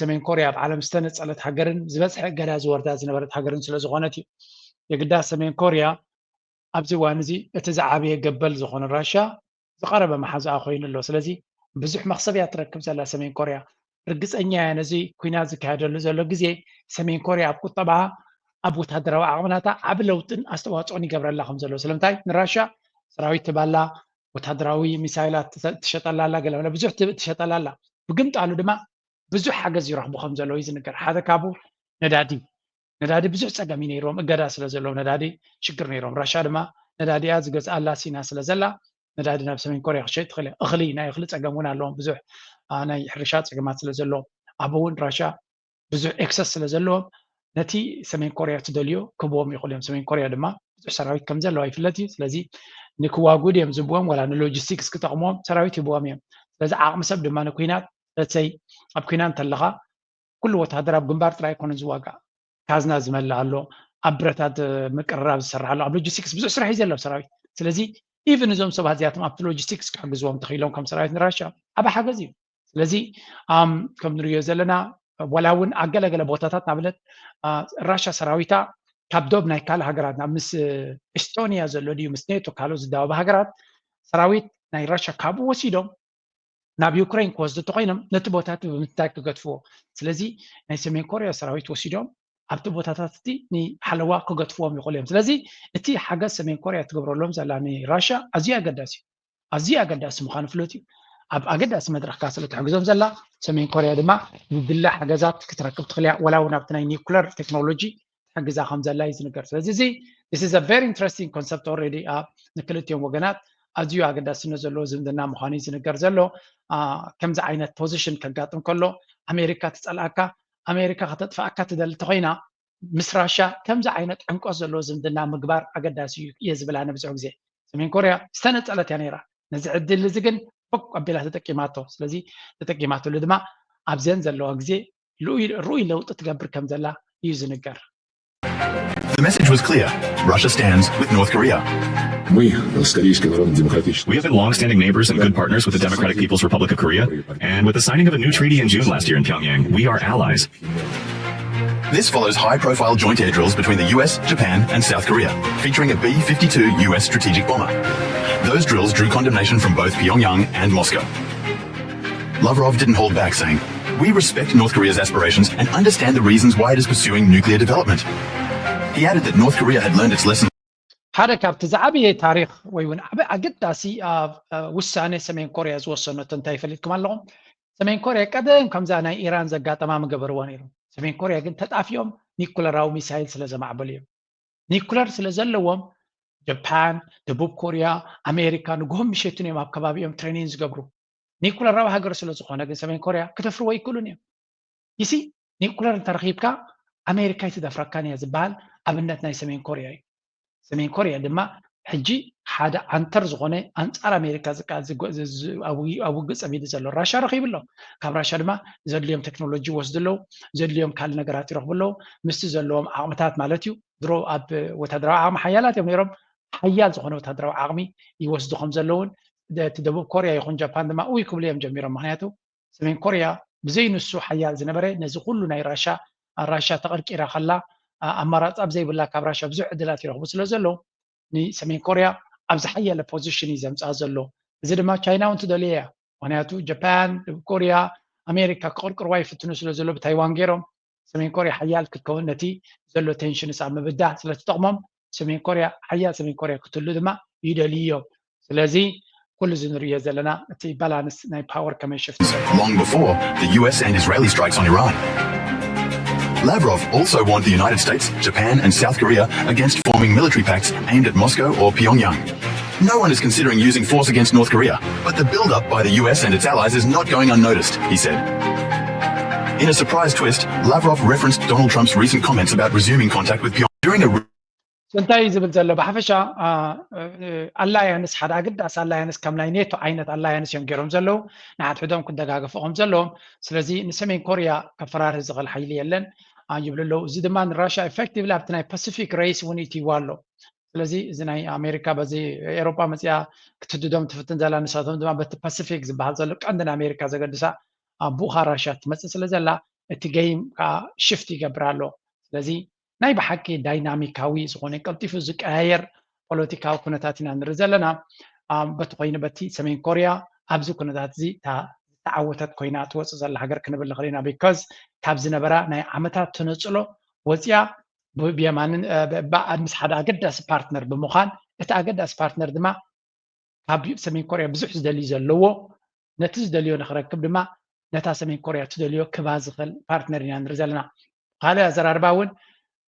ሰሜን ኮርያ ኣብ ዓለም ዝተነፀለት ሃገርን ዝበፅሐ እገዳ ዝወርዳ ዝነበረት ሃገርን ስለ ዝኾነት እዩ። የግዳ ሰሜን ኮርያ ኣብዚ እዋን እዚ እቲ ዝዓበየ ገበል ዝኾነ ራሽያ ዝቐረበ መሓዛኣ ኮይኑ ኣሎ። ስለዚ ብዙሕ መኽሰብ እያ ትረክብ ዘላ ሰሜን ኮርያ። ርግፀኛ እያ ነዚ ኩናት ዝካየደሉ ዘሎ ግዜ ሰሜን ኮርያ ኣብ ቁጠባኣ ኣብ ወታደራዊ ዓቕምናታ ዓቢ ለውጥን ኣስተዋፅኦን ይገብረላ ከም ዘሎ። ስለምንታይ ንራሽያ ሰራዊት ትባላ ወታደራዊ ሚሳይላት ትሸጠላ ኣላ ገለ ብዙሕ ትሸጠላ ኣላ። ብግምጣሉ ድማ ብዙሕ ሓገዝ ይረኽቡ ከም ዘለዉ እዩ ዝንገር። ሓደ ካብኡ ነዳዲ ነዳዲ ብዙሕ ፀገም እዩ ነይርዎም እገዳ ስለ ዘለዎም ነዳዲ ሽግር ነይሮም። ራሻ ድማ ነዳዲኣ ዝገዝኣላ ሲና ስለ ዘላ ነዳዲ ናብ ሰሜን ኮርያ ክሸጥ ትኽእል እያ። እኽሊ ናይ እኽሊ ፀገም እውን ኣለዎም ብዙሕ ናይ ሕርሻ ፀገማት ስለ ዘለዎም ኣብኡ እውን ራሻ ብዙሕ ኤክሰስ ስለ ዘለዎም ነቲ ሰሜን ኮርያ ትደልዮ ክህብዎም ይኽእሉ እዮም። ሰሜን ኮርያ ድማ ብዙሕ ሰራዊት ከም ዘለዋ ይፍለጥ እዩ። ስለዚ ንክዋጉድ እዮም ዝብዎም ወላ ንሎጂስቲክስ ክጠቕምዎም ሰራዊት ይህብዎም እዮም። ስለዚ ዓቕሚ ሰብ ድማ ንኩናት ለትሰይ ኣብ ኩናት እንተለኻ ኩሉ ወታደር ኣብ ግንባር ጥራይ ኣይኮነን ዝዋጋእ። ካዝና ዝመልእ ኣሎ፣ ኣብ ብረታት ምቅርራብ ዝሰርሕ ኣሎ፣ ኣብ ሎጂስቲክስ ብዙሕ ስራሕ እዩ ዘሎ ሰራዊት። ስለዚ ኢቭን እዞም ሰባት እዚኣቶም ኣብቲ ሎጂስቲክስ ክሕግዝዎም ተኽኢሎም ከም ሰራዊት ንራሻ ዓቢ ሓገዝ እዩ። ስለዚ ከም ንሪኦ ዘለና ወላ እውን ኣገለገለ ቦታታት ንኣብነት ራሻ ሰራዊታ ካብ ዶብ ናይ ካልእ ሃገራት ናብ ምስ ኤስቶኒያ ዘሎ ድዩ ምስ ኔቶ ካልኦት ዝዳወበ ሃገራት ሰራዊት ናይ ራሻ ካብኡ ወሲዶም ናብ ዩክሬን ክወስዱ እንተኮይኖም ነቲ ቦታ እቲ ብምንታይ ክገድፍዎ? ስለዚ ናይ ሰሜን ኮርያ ሰራዊት ወሲዶም ኣብቲ ቦታታት እቲ ንሓለዋ ክገድፍዎም ይኽእሉ እዮም። ስለዚ እቲ ሓገዝ ሰሜን ኮርያ ትገብረሎም ዘላ ንራሻ ኣዝዩ ኣገዳሲ እዩ። ኣዝዩ ኣገዳሲ ምዃኑ ፍሉጥ እዩ። ኣብ ኣገዳሲ መድረኽካ ስለ ትሕግዞም ዘላ ሰሜን ኮርያ ድማ ዝድለ ሓገዛት ክትረክብ ትኽእል እያ። ወላ እውን ኣብቲ ናይ ኒኩለር ቴክኖሎጂ ትሕግዛ ከም ዘላ እዩ ዝንገር። ስለዚ እዚ this is a very interesting concept already ንክልቲኦም ወገናት ኣዝዩ ኣገዳስነት ዘለዎ ዝምድና ምዃኑ እዩ ዝንገር ዘሎ። ከምዚ ዓይነት ፖዚሽን ከጋጥም ከሎ ኣሜሪካ ትፀልኣካ፣ ኣሜሪካ ከተጥፍኣካ ትደሊ እንተኮይና ምስ ራሻ ከምዚ ዓይነት ዕምቆት ዘለዎ ዝምድና ምግባር ኣገዳሲ እዩ እየ ዝብል ኣነ ብዙሕ ግዜ። ሰሜን ኮርያ ዝተነጸለት እያ ነይራ። ነዚ ዕድል እዚ ግን ፎቅ ኣቢላ ተጠቂማቶ። ስለዚ ተጠቂማትሉ ድማ ኣብዘን ዘለዋ ግዜ ርኡይ ለውጢ ትገብር ከም ዘላ እዩ ዝንገር። The message was clear. Russia stands with North Korea. Мы, Корейский Народно-Демократический We have been long-standing neighbors and good partners with the Democratic People's Republic of Korea, and with the signing of a new treaty in June last year in Pyongyang, we are allies. This follows high-profile joint air drills between the U S, Japan, and South Korea, featuring a B fifty-two U S strategic bomber. Those drills drew condemnation from both Pyongyang and Moscow. Lavrov didn't hold back, saying, "We respect North Korea's aspirations and understand the reasons why it is pursuing nuclear development." He added that North Korea had learned its lesson. ሓደ ካብቲ ዝዓበየ ታሪኽ ወይ እውን ዓበ ኣገዳሲ ውሳነ ሰሜን ኮርያ ዝወሰነቶ እንታይ ይፈልጥኩም ኣለኹም? ሰሜን ኮርያ ቀደም ከምዛ ናይ ኢራን ዘጋጠማ ምገበርዎ ነይሩ። ሰሜን ኮርያ ግን ተጣፊኦም ኒኩለራዊ ሚሳይል ስለ ዘማዕበሉ እዮም። ኒኩለር ስለ ዘለዎም ጃፓን፣ ደቡብ ኮርያ፣ ኣሜሪካ ንግሆን ምሸትን እዮም ኣብ ከባቢኦም ትሬኒን ዝገብሩ። ኒኩለራዊ ሃገር ስለ ዝኾነ ግን ሰሜን ኮርያ ክደፍርዎ ኣይክእሉን እዮም። ይሲ ኒኩለር እንተረኺብካ ኣሜሪካ ኣይትደፍረካን እያ ዝበሃል ኣብነት ናይ ሰሜን ኮርያ እዩ። ሰሜን ኮርያ ድማ ሕጂ ሓደ ኣንተር ዝኾነ ኣንጻር ኣሜሪካ ኣብ ውግእ ጸሚዱ ዘሎ ራሻ ረኺቡ ኣሎ። ካብ ራሻ ድማ ዘድልዮም ቴክኖሎጂ ይወስዱ ኣለዉ፣ ዘድልዮም ካልእ ነገራት ይረኽቡ ኣለዉ። ምስቲ ዘለዎም ዓቕምታት ማለት እዩ። ድሮ ኣብ ወታደራዊ ዓቕሚ ሓያላት እዮም ነይሮም። ሓያል ዝኾነ ወታደራዊ ዓቕሚ ይወስዱ ከም ዘለውን እቲ ደቡብ ኮርያ ይኹን ጃፓን ድማ እውይ ክብሉ እዮም ጀሚሮም። ምክንያቱ ሰሜን ኮርያ ብዘይ ንሱ ሓያል ዝነበረ ነዚ ኩሉ ናይ ራሻ ራሻ ተቐርቂራ ከላ ኣማራፂ ኣብ ዘይብላ ካብ ራሻ ብዙሕ ዕድላት ይረኽቡ ስለ ዘለዉ ንሰሜን ኮርያ ኣብ ዝሓየለ ፖዚሽን እዩ ዘምፅኣ ዘሎ። እዚ ድማ ቻይና እውን ትደልዮ እያ። ምክንያቱ ጃፓን፣ ደቡብ ኮርያ፣ ኣሜሪካ ክቕርቅርዋ ይፍትኑ ስለ ዘሎ ብታይዋን ገይሮም ሰሜን ኮርያ ሓያል ክትከውን ነቲ ዘሎ ቴንሽንስ ኣብ ምብዳህ ስለ ትጠቕሞም ሰሜን ኮርያ ሓያል ሰሜን ኮርያ ክትህሉ ድማ ይደልዩ እዮም። ስለዚ ኩሉ እዚ ንርእዮ ዘለና እቲ ባላንስ ናይ ፓወር ከመይ ሽፍት Long before the U S and Israeli strikes on Iran. Lavrov also warned the United States, Japan, and South Korea against forming military pacts aimed at Moscow or Pyongyang. "No one is considering using force against North Korea, but the build-up by the U S and its allies is not going unnoticed," he said. In a surprise twist, Lavrov referenced Donald Trump's recent comments about resuming contact with Pyongyang during a እንታይ እዩ ዝብል ዘሎ ብሓፈሻ ኣላያንስ ሓደ ኣገዳሲ ኣላያንስ ከም ናይ ኔቶ ዓይነት ኣላያንስ እዮም ገይሮም ዘለዉ ንሓድሕዶም ክደጋገፉ ከም ዘለዎም። ስለዚ ንሰሜን ኮርያ ከፈራርህ ዝኽእል ሓይሊ የለን ይብሉ ኣለዉ። እዚ ድማ ንራሽያ ኢፌክቲቭሊ ኣብቲ ናይ ፓሲፊክ ሬስ እውን ይትይዋ ኣሎ። ስለዚ እዚ ናይ ኣሜሪካ በዚ ኤሮጳ መፅያ ክትህድዶም ትፍትን ዘላ ንሳቶም ድማ በቲ ፓሲፊክ ዝበሃል ዘሎ ቀንዲ ንኣሜሪካ ዘገድሳ ኣቡኻ ራሽያ ትመፅእ ስለ ዘላ እቲ ገይም ከዓ ሽፍት ይገብር ኣሎ። ስለዚ ናይ ብሓቂ ዳይናሚካዊ ዝኾነ ቀልጢፉ ዝቀያየር ፖለቲካዊ ኩነታት ኢና ንርኢ ዘለና። በቲ ኮይኑ በቲ ሰሜን ኮርያ ኣብዚ ኩነታት እዚ ዝተዓወተት ኮይና ትወፅእ ዘላ ሃገር ክንብል ንኽእል ኢና። ቢካዝ ካብ ዝነበራ ናይ ዓመታት ተነፅሎ ወፅያ ብየማንን ምስ ሓደ ኣገዳሲ ፓርትነር ብምዃን እቲ ኣገዳሲ ፓርትነር ድማ ካብ ሰሜን ኮርያ ብዙሕ ዝደሊ ዘለዎ ነቲ ዝደልዮ ንክረክብ ድማ ነታ ሰሜን ኮርያ ትደልዮ ክባ ዝኽእል ፓርትነር ኢና ንርኢ ዘለና። ካልእ ኣዘራርባ እውን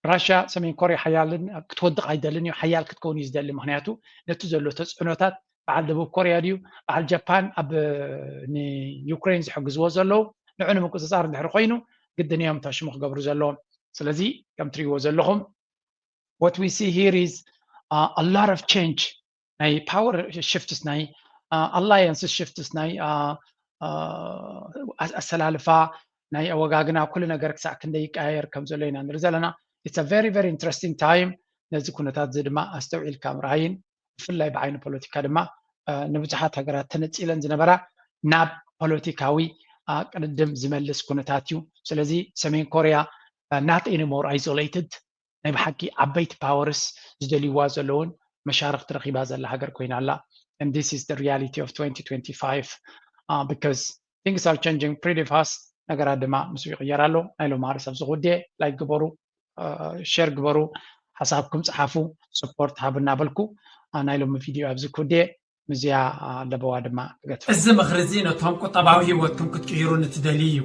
ራሽያ ሰሜን ኮርያ ሓያልን ክትወድቕ ኣይደልን እዩ፣ ሓያል ክትከውን እዩ ዝደሊ። ምክንያቱ ነቲ ዘሎ ተፅዕኖታት በዓል ደቡብ ኮርያ ድዩ በዓል ጃፓን ኣብ ንዩክሬን ዝሕግዝዎ ዘለዉ ንዑ ንምቁፅፃር እንድሕር ኮይኑ ግድን እዮም ታሽሙ ክገብሩ ዘለዎም። ስለዚ ከም ትሪእዎ ዘለኹም what we see here is a lot of change ናይ ፓወር ሽፍትስ ናይ ኣላያንስ ሽፍትስ ናይ ኣሰላልፋ ናይ ኣወጋግና ኩሉ ነገር ክሳዕ ክንደይ ይቀያየር ከም ዘሎ ኢና ንርኢ ዘለና። It's a very very interesting time። ነዚ ኩነታት እዚ ድማ ኣስተውዒልካ ምርኣይን ብፍላይ ብዓይኒ ፖለቲካ ድማ ንብዙሓት ሃገራት ተነፂለን ዝነበራ ናብ ፖለቲካዊ ቅድድም ዝመልስ ኩነታት እዩ። ስለዚ ሰሜን ኮርያ not anymore isolated ናይ ብሓቂ ዓበይቲ ፓወርስ ዝደልይዋ ዘለውን መሻርክቲ ረኺባ ዘላ ሃገር ኮይና ኣላ። And this is the reality of twenty twenty-five uh, because things are changing pretty fast። ነገራት ድማ ምስ ይቕየር ኣሎ። ናይ ሎማሪ ሰብ ዝኹዴ ላይክ ግበሩ፣ ሸር ግበሩ፣ ሓሳብኩም ፀሓፉ፣ ስፖርት ሃቡ እናበልኩ ናይ ሎሚ ቪድዮ ኣብዚ ኩዴ ምዝያ ለበዋ ድማ ክገትፍ። እዚ ምኽሪ እዚ ነቶም ቁጠባዊ ህይወትኩም ክትቅይሩ ንትደልዩ እዩ።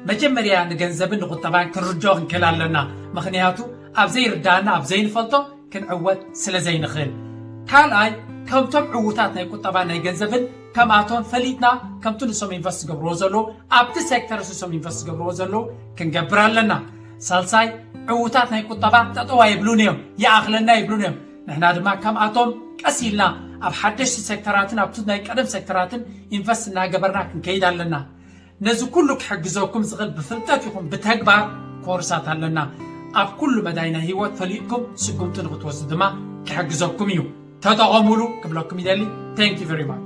መጀመርያ ንገንዘብን ንቁጠባን ክንርድኦ ክንክእል ኣለና፣ ምኽንያቱ ኣብ ዘይርዳእና ኣብ ዘይንፈልጦ ክንዕወት ስለ ዘይንኽእል። ካልኣይ ከምቶም ዕዉታት ናይ ቁጠባን ናይ ገንዘብን ከምኣቶም ፈሊጥና ከምቲ ንሶም ኢንቨስት ዝገብርዎ ዘለዉ ኣብቲ ሴክተር ንሶም ኢንቨስት ዝገብርዎ ዘለዉ ክንገብር ኣለና። ሳልሳይ፣ ዕውታት ናይ ቁጠባ ጠጠው ኣይብሉን እዮም፣ ይኣኽለና ይብሉን እዮም። ንሕና ድማ ከምኣቶም ቀስ ኢልና ኣብ ሓደሽቲ ሴክተራትን ኣብቲ ናይ ቀደም ሴክተራትን ኢንቨስት እናገበርና ክንከይድ ኣለና። ነዚ ኩሉ ክሕግዘኩም ዝኽእል ብፍልጠት ይኹን ብተግባር ኮርሳት ኣለና። ኣብ ኩሉ መዳይ ናይ ህይወት ፈሊጥኩም ስጉምቲ ንክትወስዱ ድማ ክሕግዘኩም እዩ። ተጠቐሙሉ ክብለኩም ይደሊ። Thank you very much።